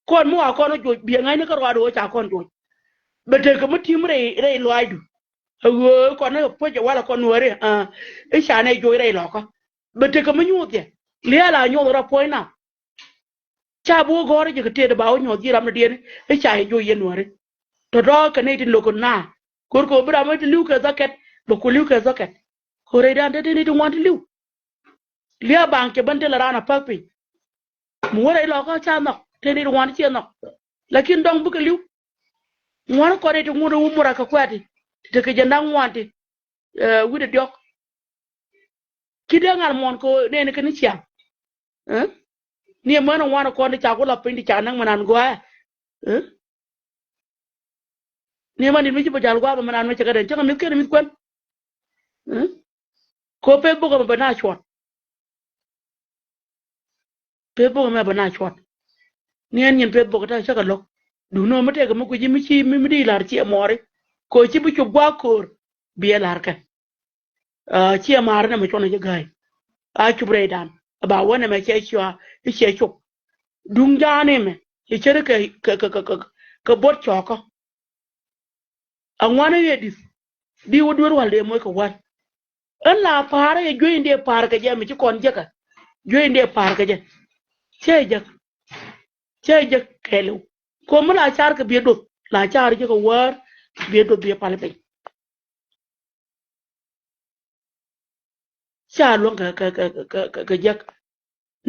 Kɔn mi wa kɔn wä joc biɛ ŋa̱cni kä ruaadu wä ca kɔn joc. Bɛ tekɛ mi ti̱m rɛy, rɛy luaacdu. Ɛ ɣöö kɔn ni puɔ̱c ɛ walɛ kɔn nuääri, aa, i̱ ca nɛ joc rɛy lɔkä. Bɛ tekɛ mi nyuuth jɛ. Lia̱a̱ la nyuɔth rɔ puɔ̱nyna. Ca bi wä gɔ̱rä jɛ kɛ tëëdɛ ba wä nyuɔth ji̱ ram ni diɛni i̱ ca yɛ joc yɛn nuääri. Tɔ̱tɔ̱ kɛ nɛy tin lo̱k kɛ na. Ko̱r kɛ wä bi ram wä ti li̱w kɛ dhɔkɛt bɛ ku li̱w kɛ dhɔkɛt. Ko̱r rɛydan te te nɛy ti ŋuan ti li̱w. Lia̱a̱ baŋ cɛ ben te la raan a päk piny. Mi wä rɛy lɔkä ca nhɔk te nɛy ti ŋuan ti ciɛ nhɔk. Lakin dɔ̱ŋ bikɛ li̱w. Ŋuan kɔn nɛy ti ŋuan wä mura kɛ kuɛ̈ti ti tekɛ jɛ naŋ ŋuan ti. Ɛ, wi̱cdɛ diɔ̱k. Ci dee ŋa̱l muɔ̱ɔ̱n kɛ nɛɛni kɛ ni ciaŋ. Ɛ? Ni ɛmɛn ɛ ŋuan ɛ kɔn di ca ku la piny di ca näk mɛnan gɔaa. Ɛ? Ni ɛmɛn dit mi ci bä jal gua̱a̱p ɛmɛnan mɛ cɛ kɛ den cäŋ ɛ mi̱th kɛn ɛ mi̱th kuɛn. Ɛ? Kɛ Facebook ɛmɛ bɛ na cuɔt. Facebook ɛmɛ bɛ na cuɔt. Ni ɛn nyin Facebook ɛ tɛ cä kɛ lo̱k. Duundɛ mi tëëkɛ mi guici mi ci mi, mi di la̱r ciɛ muɔɔri. Kɛ ci bi cop gua̱a̱k ko̱o̱r biɛ la̱r kɛ. Aa, ciɛ ma̱a̱r nɛmɛ cuɔnɛ jɛ ga̱a̱c. A cup rɛydan. Ɛ ba wä nɛmɛ cɛ cua, i̱ cɛ cop. Duŋ ja̱a̱n imɛ. I̱ cär kɛ, kɛ, kɛ, kɛ, kɛ, kɛ buɔt cɔɔkä. Aŋuan i̱ yɛ di̱th. Di wä duer wal dee moc kɛ wal. Ɣän la pa̱a̱r i̱ yɛ juey in dee pa̱a̱r kɛ jɛ mi ci kɔn jek ɛ. Juey in dee pa̱a̱r kɛ jɛ. Cɛ jek. Cɛ jek kɛɛliw. Ko̱ mi la car kɛ biɛ doth. La car jek kɛ wäär. Biɛ doth biɛ pal piny. Ca luäŋ kɛ, kɛ, kɛ, kɛ, kɛ, kɛ jek.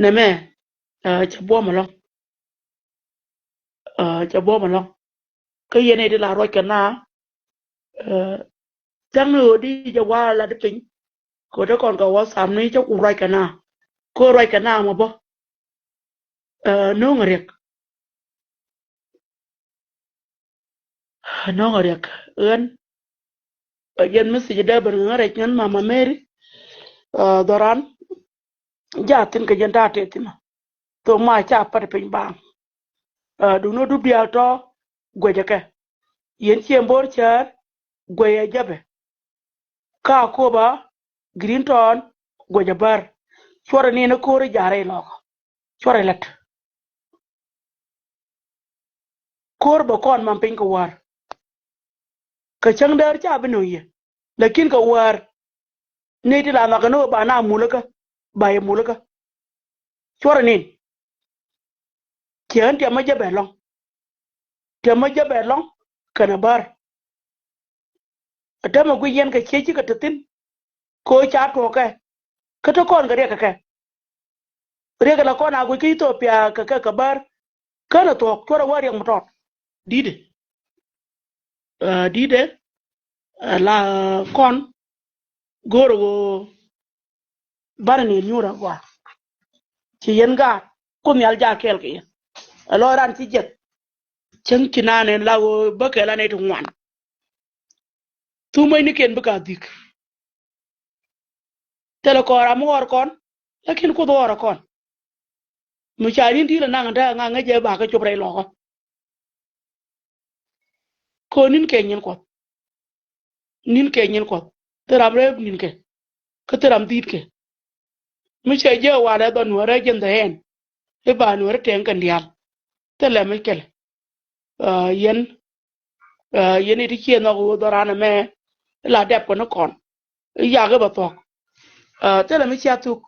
Nɛmɛ, aa, cɛ buɔ̱m ɛlɔ̱ŋ. Aa, cɛ buɔ̱m ɛlɔ̱ŋ. Kä yɛn ɛ ti la ruac kɛ na, aa, tha̱a̱ŋni ɣöö di jɛ wa lat piny. Kɛ ɣöö te kɔn kɛ WhatsApp ni cä ku ruac kɛ na. Kɛ ɣöö ruac kɛ na mɔ bä. Aa, no̱o̱ŋ riɛk. No̱o̱ŋ riɛk ɣän. Ɛ jɛn message dee ben ŋä rɛc ŋän Mama Mary. Aa, dhɔran. Ja thin kɛ jɛn ta̱a̱ tëë thin. Thok ma ca pat piny baaŋ. Aa, duŋni du bial tɔ guecɛ kɛ. Yɛn ciɛ bo̱r cäär guecɛ jɛpɛ. Ka kopa Green Town guecɛ bär. Cuɔrɛ ni ni ko̱r i̱ ja̱rɛ ilɔk. Cuɔrɛ ilät. Ko̱r bɛ kɔn mam piny kɛ wäär. Kɛ cäŋ däär ca bi nöŋ yɛ. Lakin kɛ wäär. Ni ti la nhɔk kɛ ni wä ba na mulikä. Ba yɛ mulikä. Cuɔrɛ nin. Ciɛ ɣän tiɛmä jɛ bɛ lɔ̱ŋ. Tiɛmä jɛ bɛ lɔ̱ŋ kɛnɛ bär. Ɛ täämɛ guic yɛn kɛ ciec cikɛ te thi̱n. Kɛ ɣöö ca tuɔɔkɛ. Kä te kɔn kɛ riɛk kɛ kɛ. Riɛk la kɔn a guic kä Ethiopia kɛ kɛ kɛ bär. Känɛ thuɔ̱k cuɔrɛ wä riɛk mi tɔt. Di̱tɛ. Aa, di̱tɛ. Aa, la kɔn. Go̱o̱rɛ ɣöö. Banɛ ni nyuur a gɔaa. Ci yɛn gaat. Kuoth Nhial ja kɛɛl kɛ yɛn. Ɛ lɔc ran ci jiɛth. Cäŋ ci naan ɛn la ɣöö bä kɛɛl anɛ ti ŋuan. Thumecnikiɛn bikɛ a dhik. Thilɛ kɔn ram mi ɣɔr kɔn, lakin Kuoth ɣɔr kɔn. Mi ca ni̱n ti lɛ naŋ te ŋa̱ ŋäc jɛ ba kä cop rɛy lɔkä. Kɔn ni̱n kɛ nyin Kuɔth. Ni̱n kɛ nyin Kuɔth. Thil ram rɛp ni̱n kɛ. Kä thil ram dhi̱i̱t kɛ. Mi cɛ jiɛ walɛ dhɔ nuäärä jɛn dhɛ ɛn. I̱ ba nuäärä tɛŋ kɛn diaal. Thilɛ mi kɛl. Aa, yɛn, aa, yɛn i̱ ti ciɛ nhɔk ɣöö dhɔran ɛmɛ. Ila dɛp kɔn ni kɔn. I̱ yak i̱ bɛ thuɔ̱k. Aa, thilɛ mi cia thuk.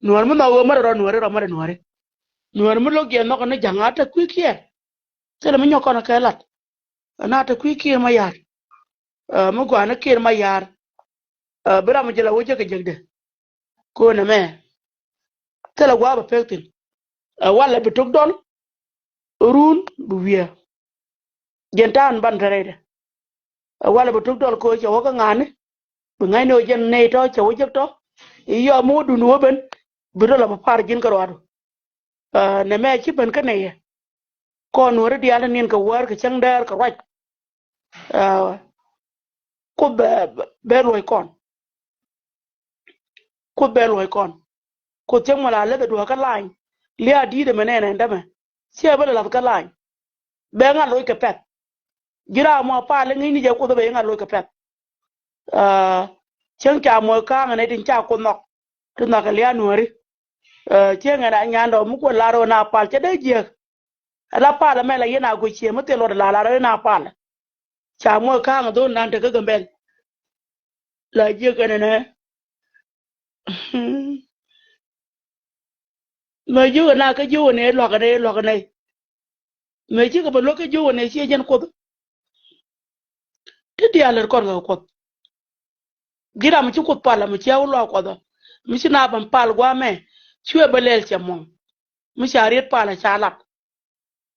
Nuäär mi nhɔk ɣöö märɛ rɔ nuääri rɔ märɛ nuääri. Nuäär mi lo̱k jɛ nhɔk ni ja̱ŋ a te kui̱ kiɛɛr. Thilɛ mi nyɔk kɔn kɛ lat. Ɛn a te kui̱ kiɛɛr ma ya̱r. Aa, mi gua̱a̱n ni kiɛɛr ma ya̱r. Aa, bi ram jɛ la wä jek kɛ jekdɛ. Ko̱n ɛmɛ. Thilɛ gua̱a̱ bɛ pek thi̱n. Aa, walɛ bi tok dɔl. Run bi wiee. Jɛn ta̱a̱n ban te rɛydɛ. Ɛ walɛ bi tok dɔl ko̱ cɛ wä kä ŋa̱a̱ni. Bi ŋa̱cni wä jɛn nɛy tɔ̱ cɛ wä jek tɔ̱. I̱ yɔm mi wä dun wä ben. Bi rɔ la bi par ji̱n kä ruaadu. Ɛ, nɛmɛ ci ben kä nɛy yɛ. Kɔn wä ri diaal ni ni̱n kɛ wäär kɛ cäŋ dɛɛr kɛ ruac. Ɛ, Kuoth bɛ, bɛ, bɛ luɔ̱c kɔn. Kuoth bɛ luɔ̱c kɔn. Kuoth cäŋ mɔ la läth ɛ duɔ̱ɔ̱k kä lany. Lia̱a̱ di̱i̱t ɛmɛ nɛɛnɛ ɛn dämɛ. Ciɛ bä lɛ la̱th kä lany. Bɛ ŋa̱ loc kɛ pɛ̈th. Ji̱ raam mɔ pal i̱ ŋi̱i̱cni jɛ Kuoth bɛ i̱ ŋa̱ loc kɛ pɛ̈th. Aa, cäŋ ca muɔc ka̱a̱ŋ ɛn ɛ tin ca Kuoth nhɔk. Ti nhɔk kɛ lia̱a̱ nuääri. Aa, cäŋ ɛn a nyandɔ mi Kuoth lar ɣöö na pal cɛ dee jiääk. Ala pal ɛmɛ la yɛn a guic cië mi thil luɔt la lar ɣöö na pal. Ca muɔc ka̱a̱ŋ dhon nan tekä Gambɛl. La jiäk ɛn ɛnɛ. Mɛ jiök ɛn a kä jiök ɛn ɛ luak ɛn ɛ luak ɛn ɛ. Mɛ cikɛ bɛ luäk kä jiök ɛn ɛ ciɛ jɛn Kuoth. Ti diaal lät kɔn kɛ Kuoth. Gi̱ ram mi ci Kuoth pal mi cia wä luaak Kuɔth ɔ. Mi ci na bɛn pal gua̱a̱mɛ. Cuɛ bɛ lɛl cɛ muɔ̱ŋ. Mi ca riet pal ɛ ca lat.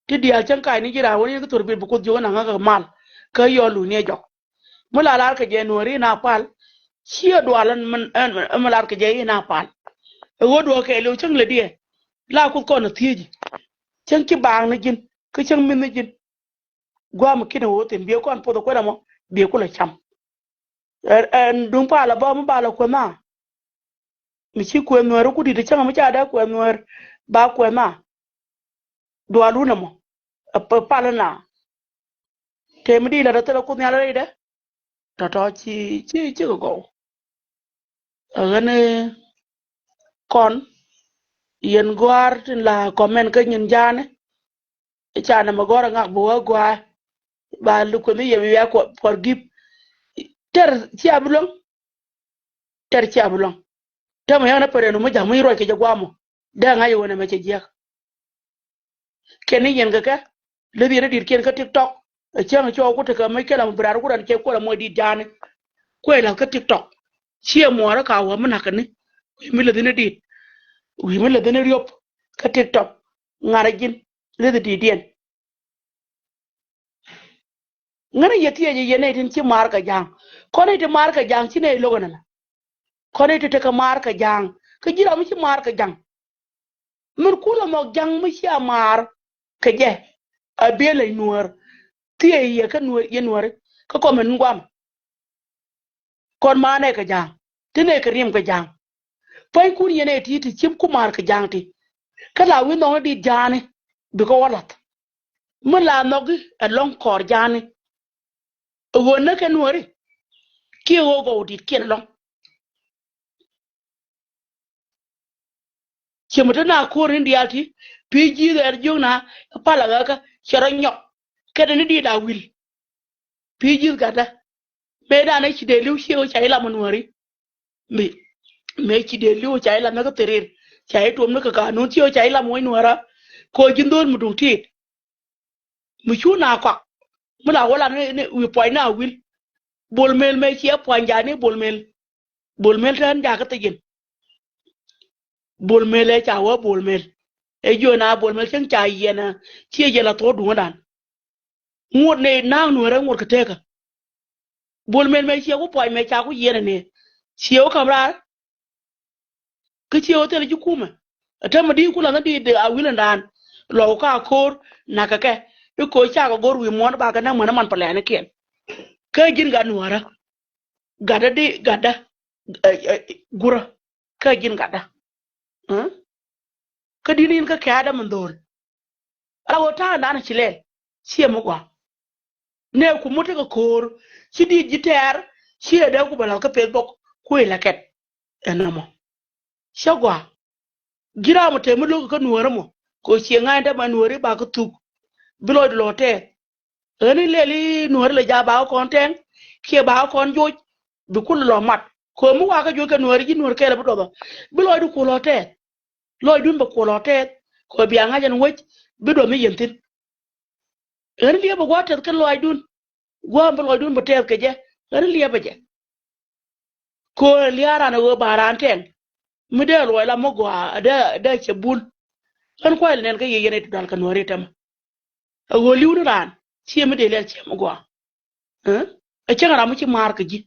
Ti diaal cäŋ ka̱a̱cni ji̱ raan wä ni kä thor bit bi Kuoth jiök naŋä kɛ mal. Kä yɔl luny ni ɛ jɔk. Mi la lar kɛ jɛ nuääri na pal. Ciɛ dual ɛn, ɛn, ɛn mi lar kɛ jɛ i̱ na pal. Ɛ ɣöö duɔ̱ɔ̱k kɛɛliw cäŋ lɛ diɛ. La Kuoth kɔn ɛ thieci. Cäŋ ci baaŋ ni ji̱n. Kä cäŋ mi̱th ni ji̱n. Gua̱a̱m kinɛ ɣöö thi̱n biɛ kɔn puɔth ɛ kuɛn ɛmɔ. Biɛ kulɛ cam. Ɛ, ɛn duŋ pal ɛ bä mi bal ɛ kuɛn na. Mi ci kuɛn nuäär ku di̱t cäŋ mi ca dee kuɛn nuäär ba kuɛn na. Dual wun ɛmɔ. Ɛ p-, pal na. Tëë mi di̱i̱t la dee thilɛ Kuoth Nhial rɛydɛ. Tɔ̱tɔ̱ ci, ci, ci kɛ gɔw. Ɛ ɣän kɔn yɛn gɔ̱a̱r tin la comment kä nyin ja̱a̱ni. I̱ ca nɛmɛ gɔ̱r a ŋak bi wä gɔaa. Ba luk kueth i̱ yɛ bi wiaa forgive. Tɛr cia bi luäŋ. Tɛr cia bi luäŋ. Täämɛ yɛn a pɛrɛ nu mi ja̱k mi ruac kɛ jɛ guamɔ. Dee ŋa̱c i̱ wen ɛmɛ cɛ jiäk. Kɛn ni yɛn kɛ kɛ. Leth yɛn i̱ di̱t kiɛn kä TikTok. Ɛ cäŋ cɔɔk ku tekɛ mi kɛn a mi bi raar ku ran cɛ kuɔl a muɔc di̱t ja̱a̱ni. Kuɛ la̱th kä TikTok. Ciɛ muɔɔrä ka wä mi na̱k kɛ ni. Wi̱i̱ mi leth ni di̱t. Wi̱i̱ mi leth ni riop. Kä TikTok. Ŋa̱r a ji̱n. Leth di̱t yɛn. Ŋäni yɛ thiecɛ yɛ nɛy tin ci maar kɛ ja̱a̱ŋ. Kɔn nɛy ti maar kɛ ja̱a̱ŋ ci nɛy lo̱k ɛn ala. Kɔn nɛy ti tekɛ maar kɛ ja̱a̱ŋ. Kä ji̱ ram mi ci maar kɛ ja̱a̱ŋ. Min kulɛ nhɔk ja̱a̱ŋ mi cia maar kɛ jɛ. A biɛ lɛy nuäär. Thiec yɛ kä nuäär, yɛ nuääri. Kä kɔmɛ ni guam. Kɔn manɛ kɛ ja̱a̱ŋ. Ti nɛ kɛ riɛm kɛ ja̱a̱ŋ. Pua̱nykun yɛn ɛ ti ti cim ku maar kɛ ja̱a̱ŋ ti. Kä la wi̱i̱ nhɔkni di̱t ja̱a̱ni. Bikɛ wä la̱th. Mi la nhɔki ɛlɔ̱ŋ kɔɔr ja̱a̱ni. Ɛ ɣöö näk kɛ nuääri. Kiɛ ɣöö gɔw di̱t kiɛn ɛlɔ̱ŋ. Ciɛ mi te na ko̱r ni diaal ti, pi̱i̱ ji̱th ɛn jiök na, pal a ɣäkä, cɛ rɔ nyɔk. Kɛn ni di̱i̱t a wi̱l. Pi̱i̱ ji̱th gatdä. Mëë danɛ ci dee li̱w ciɛ ɣöö ca i̱ lam ɛ nuääri. Mëë, mëë ci dee li̱w ca i̱ lam ɛ kä thɛrir. Ca i̱ tuɔm ni kɛ ka̱a̱nun ciɛ ɣöö ca i̱ lam wec nuäärä. Kɛ ɣöö ji̱n dho̱o̱l mi duŋ ti̱i̱t. Mi cu na kɔak. Mi la wä la ni, ni wi̱i̱ puɔ̱ny na wi̱l. Bol Mel mëë ciɛ puɔ̱ny ja̱a̱ni Bol Mel. Bol Mel tɛn jakä thiec in. Bol Mel ɛ ca wä Bol Mel. Ɛ jiö na Bol Mel cäŋ ca yiɛn ɛ ciɛ jɛ la thuɔ̱k duŋädan. Ŋuɔ̱t ni na̱a̱ŋ nuäärä ŋuɔ̱t kɛ tekä. Bol Mel mëë ciɛ ku puɔ̱ny mëë ca ku yiɛn ɛ ni. Ciɛ ku ka̱m raar. Kä ciɛ wä thilɛ ji̱ kumɛ. Ɛ täämɛ di̱i̱t ku la̱th ni di̱i̱t a wi̱l ɛn raan. Luɔk kä a ko̱r na̱k kɛ kɛ. I̱ ko̱r cakɛ go̱r wi̱i̱ muɔ̱ɔ̱n bakɛ näk män ɛ man pɛlɛɛnikiɛn. Kä ji̱n gat nuäärä. Gatdä di gatdä. Ɛ, ɛ, gurä. Kä ji̱n gatdä. Kä di̱t ni in kä kɛ̈ɛ̈dä min dho̱o̱l. Ala ɣöö ta̱a̱ŋdan ci lɛl. Ciɛ mi gɔaa. Nɛ ku mut tekɛ ko̱o̱r. Ci di̱t ji̱ tɛɛr. Ciɛ dee ku bɛ la̱th kä Facebook. Ku ilɛ kɛt. ɛn ɛmɔ. Cä gɔaa. Ji̱n ram ɔ te mi lo̱k kä nuäärä mɔ kɛ ɣöö ciɛ ŋa̱cni dämɛ nuääri ba kä thuk. Bi lɔcdu lɔ tɛɛth. Ɣän in lɛl i̱ nuääri lɛ ja̱ ba kä kɔn tɛŋ kiɛ ba kä kɔn joc. Bi kul lɔ mat kɛ ɣöö mi wakä joc kɛ nuääri ji̱ nuäär kɛl ɛ bi duɔth ɔ. Bi lɔcdu kuɔl lɔ tɛɛth. Lɔcdun bɛ kuɔl lɔ tɛɛth kɛ ɣöö bia ŋa̱c ɛn wec bi duɔth mi yɛn thi̱n. Ɣän liɛpɛ gua̱a̱th tɛth kä lɔaacdun. Gua̱a̱th mi bi lɔaacdun bi tɛth kɛ jɛ. Ɣän liɛpɛ jɛ. Kɛ ɣöö lia̱a̱ ran ɛ ɣöö ba ran tɛŋ. Mi dee luɔc la mi gɔaa dee, dee cɛ bul. Ɣän kuay lɛ nɛn kä yɛ yɛn ɛ ti dual kɛ nuääri tɛmɛ. Ɛ ɣöö li̱w ni raan ciɛ mi dee liɛl ciɛ mi gɔaa. Ɛ? Ɛ cäŋ ram mi ci maar kɛ ji̱.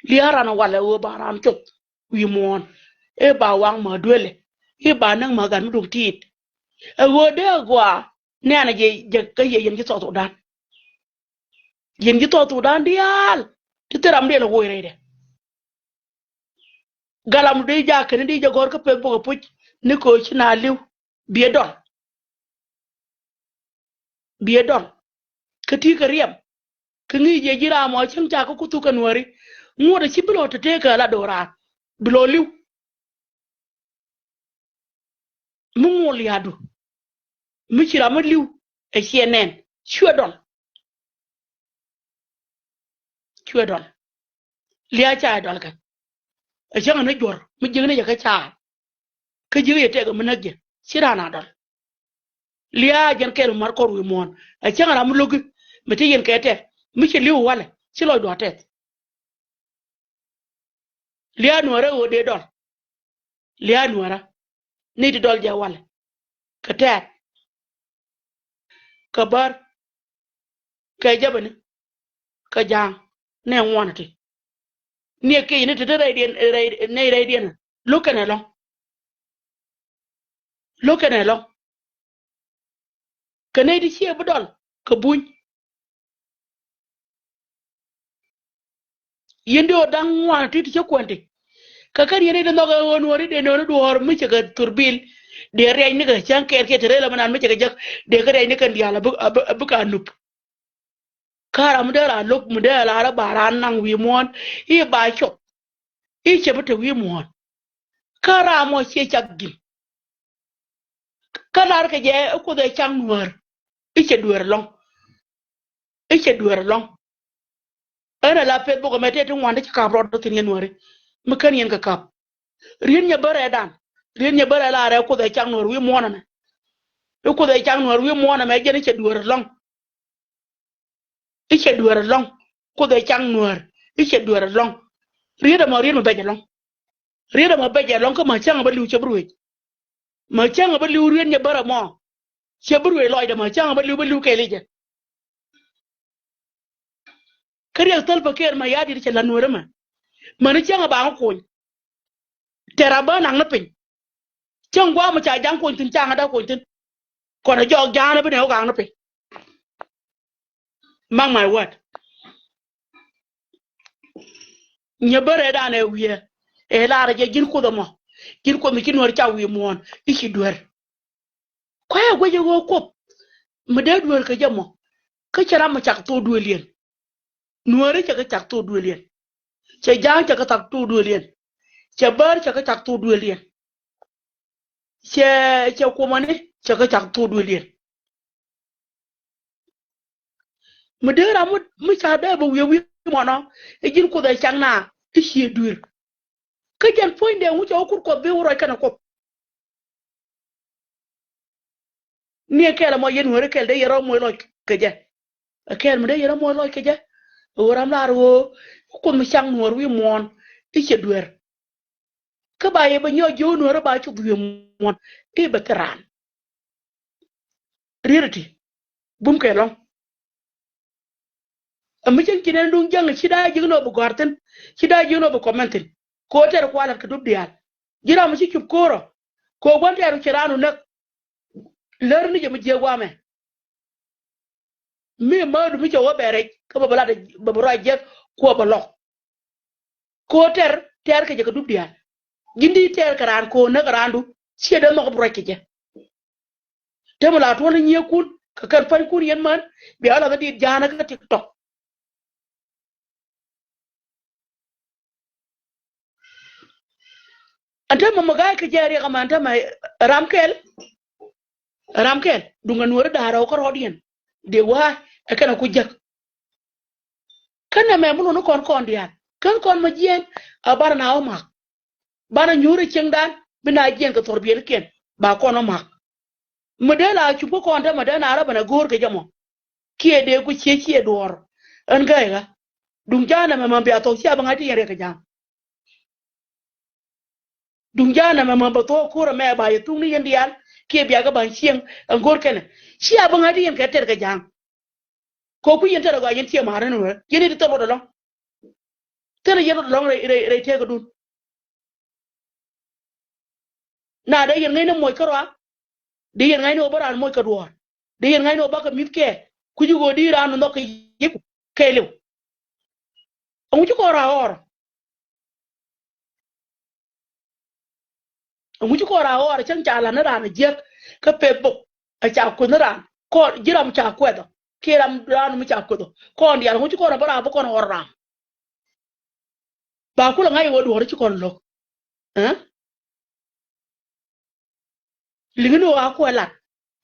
Lia̱a̱ ran ɛ walɛ ɣöö ba ran cuth wi̱i̱ muɔ̱ɔ̱n. I̱ ba waŋ ma duelɛ. I̱ ba näk ma gat mi duŋ ti̱i̱t. Ɛ ɣöö dee ɛ gɔaa nɛnɛ jɛ, jɛ kä yɛ yɛn ji̱ South Sudan. Yɛn ji̱ South Sudan diaal ti thil ram diɛl ɛ woc rɛydɛ. Galam di jakä ni di jɛ gɔ̱r kä Facebook ɛ puc ni kɛ ɣöö ci na li̱w. Biɛ dɔl. Biɛ dɔl. Kä ti kɛ riɛm. Kä ŋi̱i̱c jɛ ji̱ ram ɔ cäŋ ca kä ku thuk kɛ nuääri. Ŋuɔ̱t ɛ ci bi lɔ te tëëkä la do̱raar. Bi lɔ li̱w. Mi ŋuɔl lia̱a̱du. Mi ci ram mi li̱w ɛ ciɛ nɛn. Cuɛ dɔl. Cuɛ dɔl. Lia̱a̱ ca ɛ dɔl kɛ. Ɛ cäŋ ni juɔ̱r mi jiäkni jɛ kä ca̱a̱r. Kä jiäk jɛ tɛk mi näk jɛ ci raan a dɔl. Lia̱a̱ jɛn kɛl mi mar kɔr wi̱i̱ muɔ̱ɔ̱n. Ɛ cäŋ ram mi lo̱ki mi te yɛn kɛ tɛth mi ci li̱w walɛ ci lɔcdu a tɛth. Lia̱a̱ nuäärä ɣöö dee dɔl. Lia̱a̱ nuäärä ni ti dɔl jɛ walɛ. Kɛ tɛɛth. Kɛ bär. Kɛ jäpäni. Kɛ ja̱a̱ŋ. Nɛ ŋuɔ̱n ti. Ni ɛ kec ni ti ti rɛydiɛn, rɛy, nɛy rɛydiɛn. Lo̱k kɛn ɛlɔ̱ŋ. Lo̱k kɛn ɛlɔ̱ŋ. Kɛ nɛy ti ciɛ bi dɔl kɛ buny. Yɛn di ɣöö da̱ŋ ŋuan ti ti cä kuɛn ti. Kä kä riɛn i̱ di nhɔk ɛ ɣöö nuɔ̱ɔ̱ri dee nööni duɔ̱ɔ̱r mi cɛ kɛ thurbil. Dee riɛc ni kɛ cäŋ kɛɛt kiɛ te rɛl ɛmɛ nan mi cɛ kɛ jäk. Dee kä riɛc ni kɛn diaal a bi, a bi, a bi ka nup. Kä ram mi dee la lo̱k mi dee la rɛ ba raan naŋ wi̱i̱ muɔ̱ɔ̱n i̱ ba cop. I̱ cɛ bi te wi̱i̱ muɔ̱ɔ̱n. Kä ram mɔ ciɛ cak gi̱n. Kä lar kɛ jɛ i̱ Kuoth ɛ cak nuäär. I̱ cɛ dueer ɛlɔ̱ŋ. I̱ cɛ dueer ɛlɔ̱ŋ. Ɛn ɛ la Facebook ɛmɛ tëë ti ŋuan ti ci kap rɔɔd thi̱n yɛn nuääri. Mi kän yɛn kɛ kap. Riet nyɛ bärɛ dan. Riet nyɛ bärɛ lar ɛ Kuoth ɛ cak nuäär wi̱i̱ muɔ̱ɔ̱n ɛmɛ. I̱ Kuoth ɛ cak nuäär wi̱i̱ muɔ̱ɔ̱n ɛmɛ jɛn i̱ cɛ dueer ɛlɔ̱ŋ. I̱ cɛ dueer ɛlɔ̱ŋ. Kuoth ɛ cak nuäär. I̱ cɛ dueer ɛlɔ̱ŋ. Riet ɛmɔ riet mɛ bɛc ɛlɔ̱ŋ. Riet ɛmɔ bɛc ɛlɔ̱ŋ kä ma cäŋ ɛ bä li̱w cɛ bi ruëëc. Ma cäŋ ɛ bä li̱w riet nyɛ bärɛ mɔ. Cɛ bi ruëëc lɔcdɛ ma cäŋ ɛ bä li̱w bä li̱w kɛɛl i̱ jɛ. Kä riɛk thäl pä kɛɛr ma ya̱a̱ di̱t cɛ la̱t nueerä mɛ. Mäni cäŋ ɛ ba ŋä kuny. Tɛr a bä naŋ ni piny. Cäŋ gua̱a̱m ca ja̱ŋ kuɔny thi̱n ca ŋäda kuɔny thi̱n. Kɔn a jɔɔk ja̱a̱n a bi nɛ wä gaŋ ni piny. Mark my word. Nyɛ bä rɛɛdan ɛ wiɛ. Ɛ lar jɛ ji̱n Kuoth ɛmɔ. Ji̱n Kuoth mi ci nuäär ca wi̱i̱ muɔ̱ɔ̱n i̱ ci duer. Kuɛ guecɛ ɣöö Kuoth mi dee duer kɛ jɛ mɔ. Kä cɛ ram mi cak thok duëëliɛn. Nuääri cɛ kɛ cak thok duëëliɛn. Cɛ ja̱a̱ŋ cɛ kɛ cak thok duëëliɛn. Cɛ bäär cɛ kɛ cak thok duëëliɛn. Cɛ, cɛ kuɔmani cɛ kɛ cak thok duëëliɛn. Mi dee ram mi, mi ca dee bɛ wi̱i̱ wi̱i̱ mɔnɔ i̱ ji̱n Kuoth ɛ cak na i̱ ciɛ duer. Kä jɛn puɔ̱nydɛ ŋu cɛ wä kur Kuɔth bi wä ruac kɛnɛ Kuoth. Ni ɛ kɛl ɛmɔ yɛn nuääri kɛl dee yɛn rɔ moc lɔc kɛ jɛ. Ɛ kɛl mi dee yɛn rɔ moc lɔc kɛ jɛ. Ɛ ɣöö ram lar ɣöö Kuoth mi cak nuäär wi̱i̱ muɔ̱ɔ̱n i̱ cɛ duer. Kä ba yɛ bɛ nyɔk jiök nuäärä ba cuth wi̱i̱ muɔ̱ɔ̱n i̱ bɛ thil raan. Riet iti bum kɛ lɔ̱ŋ. Ɛ mi cieŋ ci nɛn duŋ jäŋ ci daa ji̱k nɔ bi gɔ̱a̱r thi̱n. Ci daa ji̱k nɔ bi kɔmɛn thi̱n. Kɛ ɣöö tɛr kualat kɛ dup diaal. Ji̱ ram mi ci cup ko̱o̱rɔ kɛ ɣöö gua̱n tɛɛr ci raan wä näk. Lär ni jɛ mi jiääk gua̱a̱mɛ. Mi määdu mi cɛ wä bɛ rɛc kä bɛ bi lat bɛ bi ruac jiäk kuɔ bɛ lɔk. Kɛ ɣöö tɛr tɛr kɛ jɛ kɛ dup diaal. Ji̱n di tɛr kɛ raan kɛ ɣöö näk kɛ raandu ciɛ dee nhɔk bi ruac kɛ jɛ. Te mi la tuɔl ni nyiëëkun kɛ kɛn pua̱nykun yɛn män bia wä lath in dit ja̱a̱nä kä TikTok. Ɛn täämɛ mɛ ga̱a̱c kɛ jɛ riɛk ɛmɛ ɛn täämɛ ram kɛl. Ram kɛl duŋ ɛ nuɔ̱ɔ̱ri da̱a̱r ɛ wä kä rɔɔdiɛn. Dee wa̱a̱ ɛ kɛn ɛ ku jäk. Kä nɛmɛ mi luni kɔn kɔn diaal kän kɔn mɛ jiɛɛn. A banɛ na wä ma̱k. Banɛ nyuuri cieŋdan bi na jiɛɛn kɛ thɔrbiɛlikiɛn ba kɔn wä ma̱k. Mi dee la cup kä kɔn te mɛ dee na rɔ banɛ go̱o̱r kɛ jɛ mɔ. Kiɛ dee ku ciɛ ciɛ duɔɔr. Ɛn gäi ɣä. Duŋ ja̱a̱n ɛmɛ mɛ bia thɔk cia bi ŋa̱c ti yɛn riɛk kɛ ja̱a̱n. Duŋ ja̱a̱n ɛmɛ mɛ bɛ thok ko̱r ɛmɛ ba yɛ thuk ni yɛn diaal kiɛ bia kɛ ba̱ny cieŋ ɛn go̱o̱r kɛnɛ. Cia bi ŋa̱c ti yɛn kɛ tɛr kɛ ja̱a̱n. Kɛ ku yɛn tɛr ɛ gɔaa yɛn ciɛ ma̱a̱r ɛn wee yɛn i̱ ti thil rot ɛlɔ̱ŋ. Thil yɛn rot ɛlɔ̱ŋ rɛy rɛy rɛy tëëkädun. Na dee yɛn ŋäcni moc kä rɔa. Dee yɛn ŋäcni wä bä raan moc kɛ duɔ̱ɔ̱r. Dee yɛn ŋäcni wä bä kɛ mi̱th kɛ kui̱ci ɣöö di raan nhɔk kɛ yiku kɛɛliw. Ɛŋu ci kɔn raa ɣɔr? Ɛŋu ci kɔn raa ɣɔr cäŋ ca la̱t ni raan ɛ jiäk kä peth bok ɛ ca kueth ni raan kɔn ji̱ ram ca kuɛth ɔ kiɛ ram raan mi ca kueth ɔ kɔn diaal ɛŋu ci kɔn raa bä raa bä kɔn ɣɔr ram. Ba kulɛ ŋa̱c ɛ wä duɔ̱ɔ̱r ci kɔn lo̱k. Ɛ liŋi ni ɣɔaa kuɛ lat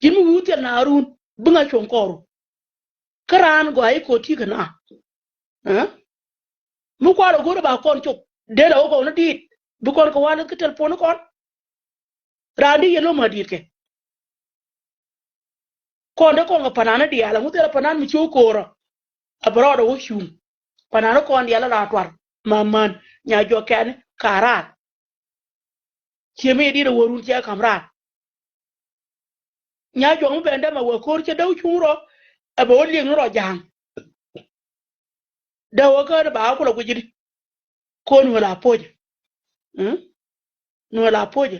ji̱n mi wi̱i̱ thiɛl na run bi ŋa̱c cuɔ̱ŋ kɔɔru. Kä raan gɔaa i̱ ko̱ ti̱i̱ kɛ na. Ɛ mi kua̱r ɛ go̱o̱r ɛ ba kɔn cop dee lɛ wä gɔw ni di̱i̱t bi kɔn kɛ wa̱a̱ leth kä telpon ni kɔn. Raan di yɛ lo̱m a di̱i̱t kɛ. Kɔn dee kɔn kɛ panan ni diaal ɛŋu thilɛ panan mi ci wä ko̱o̱rä. A bɛ rɔɔdɛ wä cuŋ panan ni kɔn diaal ɛ la tuar. Ma̱a̱n ma̱a̱n nya juɔk kɛn ka raar. Ciɛ mi di̱t ɛ wä run cɛ ka̱m raar. Nya juɔk mi ben dämɛ wä ko̱r cɛ däw cuŋ rɔ. Ɛ bɛ wä liɛŋ ni rɔ ja̱a̱ŋ. Dee wä kä ni ba kulɛ guic di. Kɔn wä la po̱cɛ. Ni wä la po̱cɛ.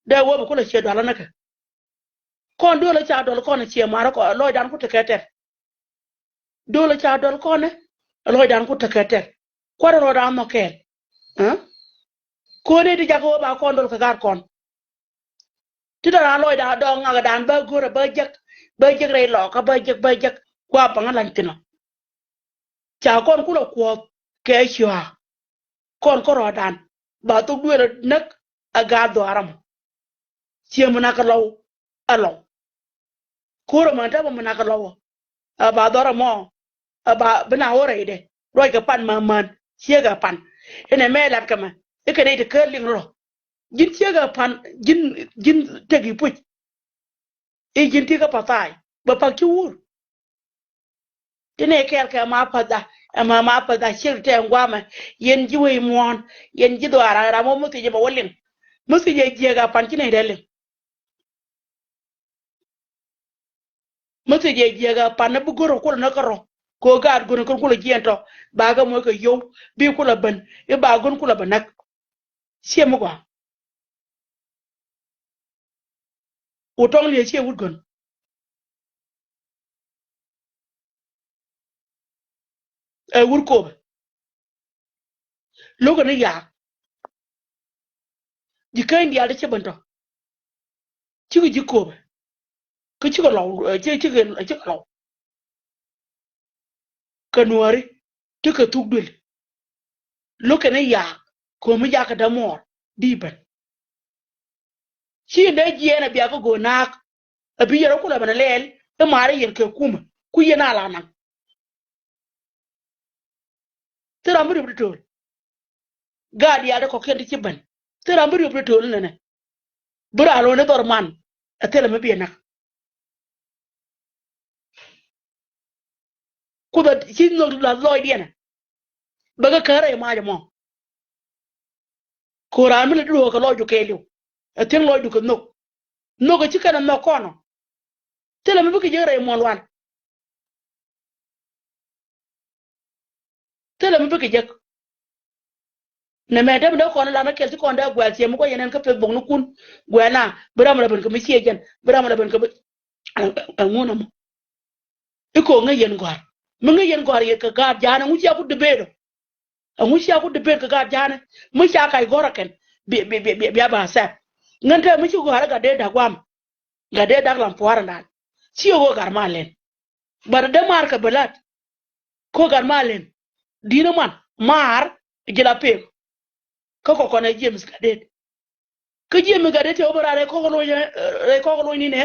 Dee wä bɛ kulɛ ciɛ dualä ni kɛ. Kɔn duɔlä ca duɔl kɔn ciɛ marä kɔ lɔcdan ku tekɛ tɛr. Duɔlä ca duɔl kɔn ɛ lɔcdan ku tekɛ tɛr. Kuarɛ rɔɔdan nhɔk kɛɛl. Kɔn ɛ ti jakä wä ba kɔn duɔl kɛ gaat kɔn. Ti dɔ̱ran lɔcda dɔɔŋ ŋakdan bä go̱rä bä jek bä jek rɛy lɔɔkä bä jek bä jek. Kua paŋä la̱ny thi̱n ɔ. Ca kɔn kulɛ kuɔth kɛ cua. Kɔn kärɔɔdan ba thok duël näk. A gaat dhɔaar ɛmɔ. Ciɛ mi nakä lɔw. A lɔw. Ko̱r ɛmɔ ɛn täämɛ mi nakä lɔw ɔ. A ba dhɔr ɛmɔ. A ba bi na wä rɛydɛ ruac kɛ pan ma̱a̱n ma̱a̱n. Ciek a pan inɛ mɛ lat kɛ mɛ. Ikɛ nɛy ti kä liŋ rɔ. Ji̱n ciek a pan ji̱n ji̱n tek i̱ puc. I̱ ji̱n ti kä pa̱tha̱a̱c bɛ pak ci wur. Ti nɛ kɛɛl kɛ ma pa̱tha ɛmɛ ma pa̱tha ciek tɛ ŋuamɛ. Yɛn ji̱ wec muɔ̱ɔ̱n yɛn ji̱ dhɔaar ram wä mi thiec bɛ wä liŋ. Mi thiec ɛ jiɛk a pan ci nɛy dee liŋ. Mi thiec ɛ jiɛk a pan ni bi go̱r kɛ kulɛ ni kärɔ. Kɛ ɣöö gaat go̱r kɛ kulɛ jiɛn tɔ ba kɛ moc kɛ yio̱w bi kulɛ ben i̱ ba go̱n kulɛ bɛ näk. Ciɛ mi gɔaa. Wut tɔŋ liɛ ciɛ wut gön. Ɛ wut kopɛ. Lo̱kɛ ni yaak. Ji̱ keny diaal ti ci ben tɔ. Cikɛ ji̱ kopɛ. Kä cikɛ lɔw, ɛ, ci, cikɛ, cikɛ lɔw. Kɛ nuääri ti kɛ thuk duël. Lo̱kɛ ni yaak ko̱mi jakä dämuɔɔr di ben. Ci in dee jiɛɛn a bia kä go̱o̱r naak. A bi yɛn rɔ kulɛ ben a lɛɛl i̱ maari yɛn kɛ kumä ku yɛn a la naŋ. Thil ram bi riöp ti tööl. Gaat diaal ti kɔ̱kiɛn ti ci ben. Thil ram bi riöp ti tööl inɛnɛ. Bi raan lo̱ni dhɔr man. Ɛ thilɛ mi bi ɛ näk. Kuoth a ci nhök la lɔcdiɛn. Bɛ kɛ kärɛ i̱ mac ɛmɔ. Ko̱ran mi lɛ duɔ̱ɔ̱k kɛ lɔcdu kɛɛliw. Ɛ thiäŋ lɔcdu kɛ nhök. Nhök ɛ ci kɛn ɛ nhök kɔn ɔ. Thilɛ mi bikɛ jek rɛy muɔ̱ɔ̱n lual. Thilɛ mi bikɛ jek. Nɛ mɛ däm dee kɔn lan kɛl ci kɔn dee guɛl ciɛ mi kɔ yɛn ɛn kä Facebook ni kun. Guɛl na bi ram rɛ ben kɛ mi ciɛ jɛn bi ram rɛ ben kɛ mi. Ɛŋun ɛmɔ. I̱ ko̱ ŋäc yɛn gɔ̱a̱r mi ŋäc yɛn gɔ̱a̱r yɛ kɛ gaat ja̱a̱n ɛŋu cia ku debate ɔ. Ɛŋu cia ku debate kɛ gaat ja̱a̱n ɛ mi cia kac gɔ̱a̱r ɛ kɛn. Bia bia bia bia ba accept. Ŋän te mi ci gɔ̱a̱r ɛ gat dee da̱k guam. Gat dee da̱k lam pua̱a̱r ɛndan. Ci ɛ ɣöö gat ma lɛn. But dee maar kɛ bɛ la̱t. Ko̱ gat ma lɛn. Di̱n ɛ man maar ji̱ la pek. Kä kɔkɔn ɛ James gat dee. Kä jiɛ mi gat dee tiɛ wä bä raar rɛy kɔk loc, rɛy kɔk loc ni nɛ.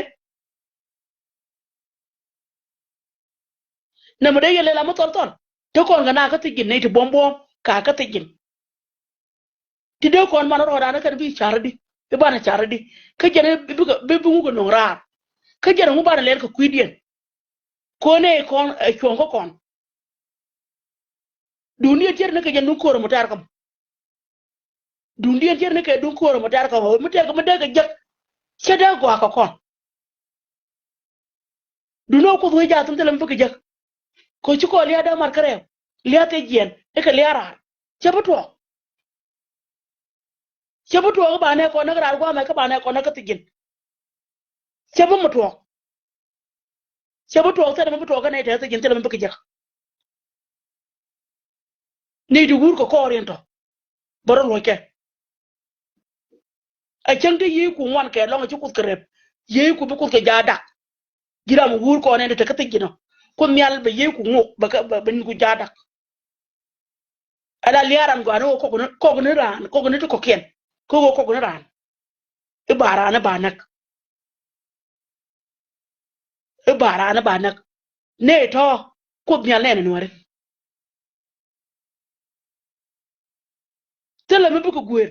Nɛ mɛ dee yɛ lɛl a mi thɔl thɔl. Te kɔn kɛ na kä thiec ji̱n nɛy ti buɔ̱m buɔ̱m ka kä thiec ji̱n. Ti dee kɔn man rɔɔdan kɛn bi car di, i̱ banɛ car di. Kä jɛn i̱ bi, bi, bi ŋuk kɛ nöŋ raar. Kä jɛn ŋu banɛ lɛl kɛ kui̱diɛn. Kɔn ɛ kɔn ɛ cuɔ̱ŋ kä kɔn. Duundiɛn tiɛt ni kɛ jɛn duŋ ko̱r mɔ tɛr kä mɔ. Duundiɛn tiɛt ni kɛ duŋ ko̱r mɔ tɛr kä mɔ. Mi tɛr kä mi dee kɛ jek. Cɛ dee gɔaa kɛ kɔn. Duundɛ wä Kuoth wee jaathin thilɛ mi bikɛ jek. Kɛ ci kɔn lia̱a̱ dee mat kärɛw. Lia̱a̱ thil jiɛn i̱ kɛ lia̱a̱ raar. Cɛ bi tuɔɔk. Cɛ bi tuɔɔk i̱ ba nɛ kɔn näk raar gua̱a̱mɛ kä ba nɛ kɔn näk kä thiec ji̱n. Cɛ bi mi tuɔɔk. Cɛ bi tuɔɔk thilɛ mi bi tuɔɔk kä nɛy tɛth thiec ji̱n thilɛ mi bikɛ jek. Nɛy ti wur kɛ kɔɔriɛn tɔ. Bä rɔ luɔckɛ. A cäŋ ti Yecu ŋuan kɛ lɔŋ a ci Kuoth kɛ rep. Yecu bi Kuoth kɛ jaak dak. Ji̱ ram wur kɔn ɛn te kä thiec ji̱n ɔ. Kuoth Nhial bɛ Yecu ŋuk bɛ kɛ, bɛ, bɛ ninku jaak dak. Ala lia̱a̱ ran gɔaa ni ɣöö kɔk ni, kɔk ni raan, kɔk ni ti kɔ̱kiɛn. Kä ɣöö kɔk ni raan. I̱ ba raan i̱ ba näk. I̱ ba raan i̱ ba näk. Nɛy tɔ̱ Kuoth Nhial nɛɛnɛ Nuääri. Thilɛ mi bikɛ guëër.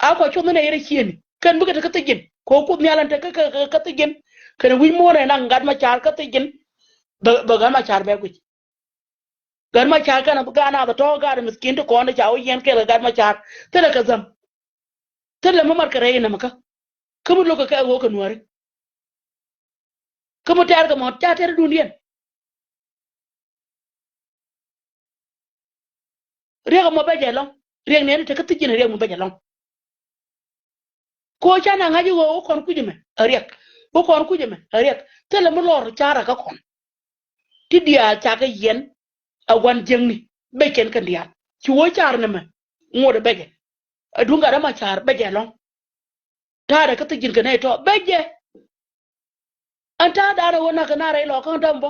A kɔ cuɔth ni nɛy rɛy ciëëni kɛn bikɛ te kä thiec ji̱n. Kɛ ɣöö Kuoth Nhial ɛn te kä, kä, kä thiec ji̱n. Kɛn wi̱c muɔ̱ɔ̱n ɛ naŋ Gat Macar kä thiec ji̱n. Bɛ, bɛ Gat Macar bɛ guic. Gat Macar kɛn a bi gaat nath tɔ̱ gaat miskin ti kɔn ti ca wä yɛn kɛɛl kɛ Gat Macar. Thilɛ kɛ dhäm. Thilɛ mi mat kɛ rɛy inɛmɛ kä. Kä mi lo̱kɛ kɛ ɣöö kɛ Nuääri. Kä mi tɛɛr kɛ mɔ ca tɛɛr duundiɛn. Riɛk ɛmɔ bɛ jɛ lɔ̱ŋ. Riɛk nɛɛni te kä thiec ji̱n riɛk ɛmɔ bɛ jɛ lɔ̱ŋ. Ko ca na ŋa̱c i̱ ɣöö wä kɔn kui̱c ɛmɛ a riɛk. Wä kɔn kui̱c ɛmɛ a riɛk. Thilɛ mi lɔr carɛ kä kɔn. Ti diaal ca kɛ yɛn a gua̱n jiäkni bɛ cɛn kɛn diaal. Ci wä car nɛmɛ ŋot ɛ bɛ jɛ. Aduŋ Gat Macar bɛ jɛ lɔ̱ŋ. Ta̱a̱dɛ kä thiec ji̱n kɛ nɛy tɔ̱ bɛ jɛ. Ɛn ta̱a̱ da̱a̱n ɛ ɣöö na̱k kɛ na rɛy lɔɔkä däm bä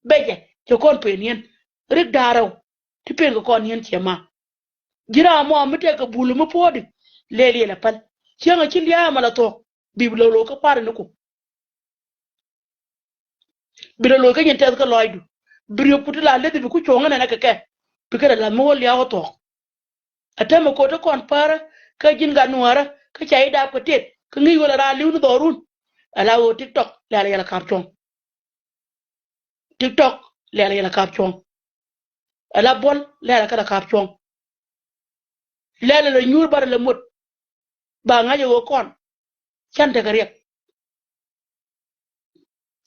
bɛ jɛ cɛ kɔn pen yɛn. Rik da̱a̱r rɛw ti pen kɛ kɔn yɛn ciɛ ma. Ji̱ ram mɔ mi tɛk kɛ bul mi puɔ̱ɔ̱di lɛl yɛl ɛ päl. Cieŋ a ci lia̱a̱ mɛ la thuɔ̱k bi lɔ lo̱k kä pa̱r ni ku. Bi lɔ lo̱k kä nyin tɛth kä lɔcdu. Bi riöp ku ti la leth bi ku cuɔ̱ŋ ɛnɛnɛ kɛ kɛ. Bi kɛ rɛ la̱th mi wä lia̱a̱ wä thuɔ̱k. A täämɛ ko̱t ti kɔn pärä kä ji̱n gat nuäärä kä ca ji̱ dap kɛ tet kä ŋi̱i̱c ɣöl a raan li̱w ni dhɔrun. Ala ɣöö TikTok lɛl a yɛl a kap cuɔ̱ŋ. TikTok lɛl a yɛl a kap cuɔ̱ŋ. Ala buɔl lɛl a kɛl a kap cuɔ̱ŋ. Lɛl a lɛ nyuur bar a lɛ mot. Ba ŋa̱c a ɣöö kɔn can tekɛ riɛk.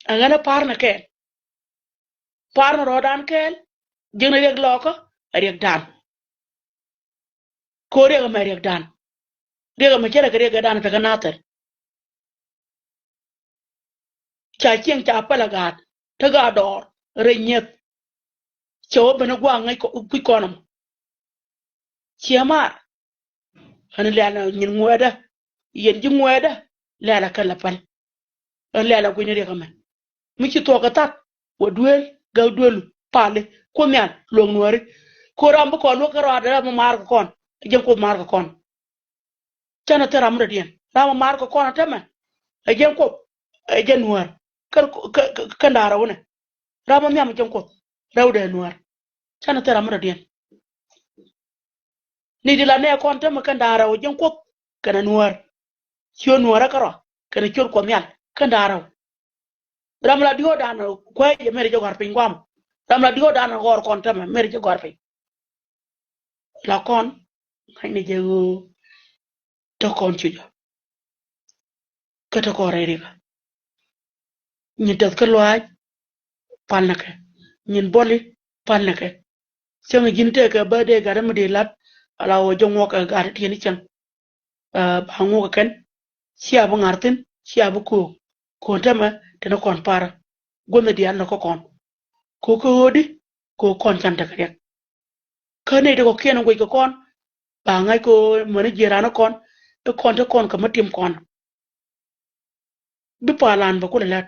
Ɛ ɣän ɛ pa̱a̱r ni kɛɛl. Pa̱a̱r ni rɔɔdan kɛɛl. Jiäkni riɛk lɔɔkä ɛ riɛkdan. Ko̱ riɛk ɛmɛ riɛkdan. Riɛk ɛmɛ cärɛ kɛ riɛkdan tekɛ nathɛr. Ca cieŋ ca päl ɛ gaat te gaat dɔɔr rɛy nyieth. Cɛ wä ben ɛ gua̱a̱k ŋäc kui̱c kɔn ɛmɔ. Ciɛ maar. Ɣän lɛl ɛ nyin ŋuɛɛdä. Yɛn ji̱ ŋuɛɛdä lɛl ɛ kɛl ɛ päl. Ɣän lɛl ɛ gui̱ny riɛk ɛmɛ. Mi ci thuɔ̱k kɛ thath wä duel gäk duelu pali Kuoth Nhial luɔ̱ŋ nuääri. Ko̱ ram bi kɔn luäk kä rɔaadɛ ram mi maar kɛ kɔn. Ɛ jɛn Kuoth maar kɛ kɔn. Canɛ thil ram mi dɔ̱diɛn ram mi maar kɛ kɔn ɛ täämɛ. Ɛ jɛn Kuoth ɛ jɛn nuäär. Kä, kä, kä, kä da̱a̱r rɛw nɛ. Ram mi nhiam ɛ jɛn Kuoth rɛwdɛ nuäär. Canɛ thil ram mi dɔ̱diɛn. Ni di la nɛ kɔn täämɛ kɛn da̱a̱r rɛw ji̱n Kuoth kɛnɛ nuäär. Ciöt nuäärä kärɔa kɛnɛ ciöt Kuɔth Nhial kɛn da̱a̱r rɛw. Ram la diɔ̱ɔ̱kdan kuäär jɛ mɛri jɛ gɔ̱a̱r piny guam. Ram la diɔ̱ɔ̱kdan gɔ̱a̱r kɔn täämɛ mɛri jɛ gɔ̱a̱r piny. La kɔn ŋa̱cnɛ jɛ ɣöö te kɔn cucä. Kä te kɔn rɛy rikä. Nyin tɛth kä luaac pal nɛ kɛ. Nyin buɔli pal nɛ kɛ. Cäŋ ji̱n tëëkɛ bä dee gat mi dee la̱t ala ɣöö jɛ ŋuɔk kɛ gat tiɛni cäŋ. Ba ŋuɔk kɛ kɛn cia bi ŋa̱r thi̱n cia bi köök. Ko̱n täämɛ teni kɔn parä guänh diaal nɔ kä kɔn. Ko̱ kä ɣöödi ko̱ kɔn can tekɛ riɛk. Kä nɛy ti kɔ̱kiɛn in guic kɛ kɔn ba ŋa̱c kɛ ɣöö mäni jiɛɛn raan ɛ kɔn i̱ kɔn te kɔn kɛ mi tim kɔn. Bi palan bɛ kulɛ la̱t.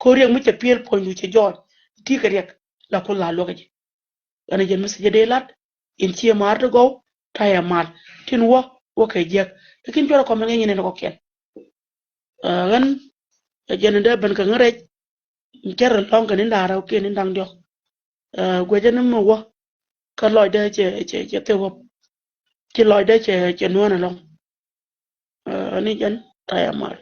Ko̱ riɛk mi cɛ piël puɔ̱nydu cɛ jɔɔc ti kɛ riɛk la Kuoth la luäk jɛ. Ɣän ɛ jɛn mi thiecä dee la̱t in cië maar ti gɔw ta̱yɛ mal tin wä wä kɛ jiäk. Lakin cuarɛ kɔmɛn kɛ nyin in kɔkiɛn. Ɣän ɛ jɛn in dee ben kɛ ŋä rɛc. Cɛ rɛ lɔŋ kɛ ni da̱ŋ rɛw kiɛ ni da̱ŋ diɔ̱k. Guecä ni mi wä kä lɔcdä cɛ cɛ cɛ thil wä. Ci lɔcdä cɛ cɛ nuɔ̱n ɛlɔ̱ŋ. Ni jɛn tayɛ mal.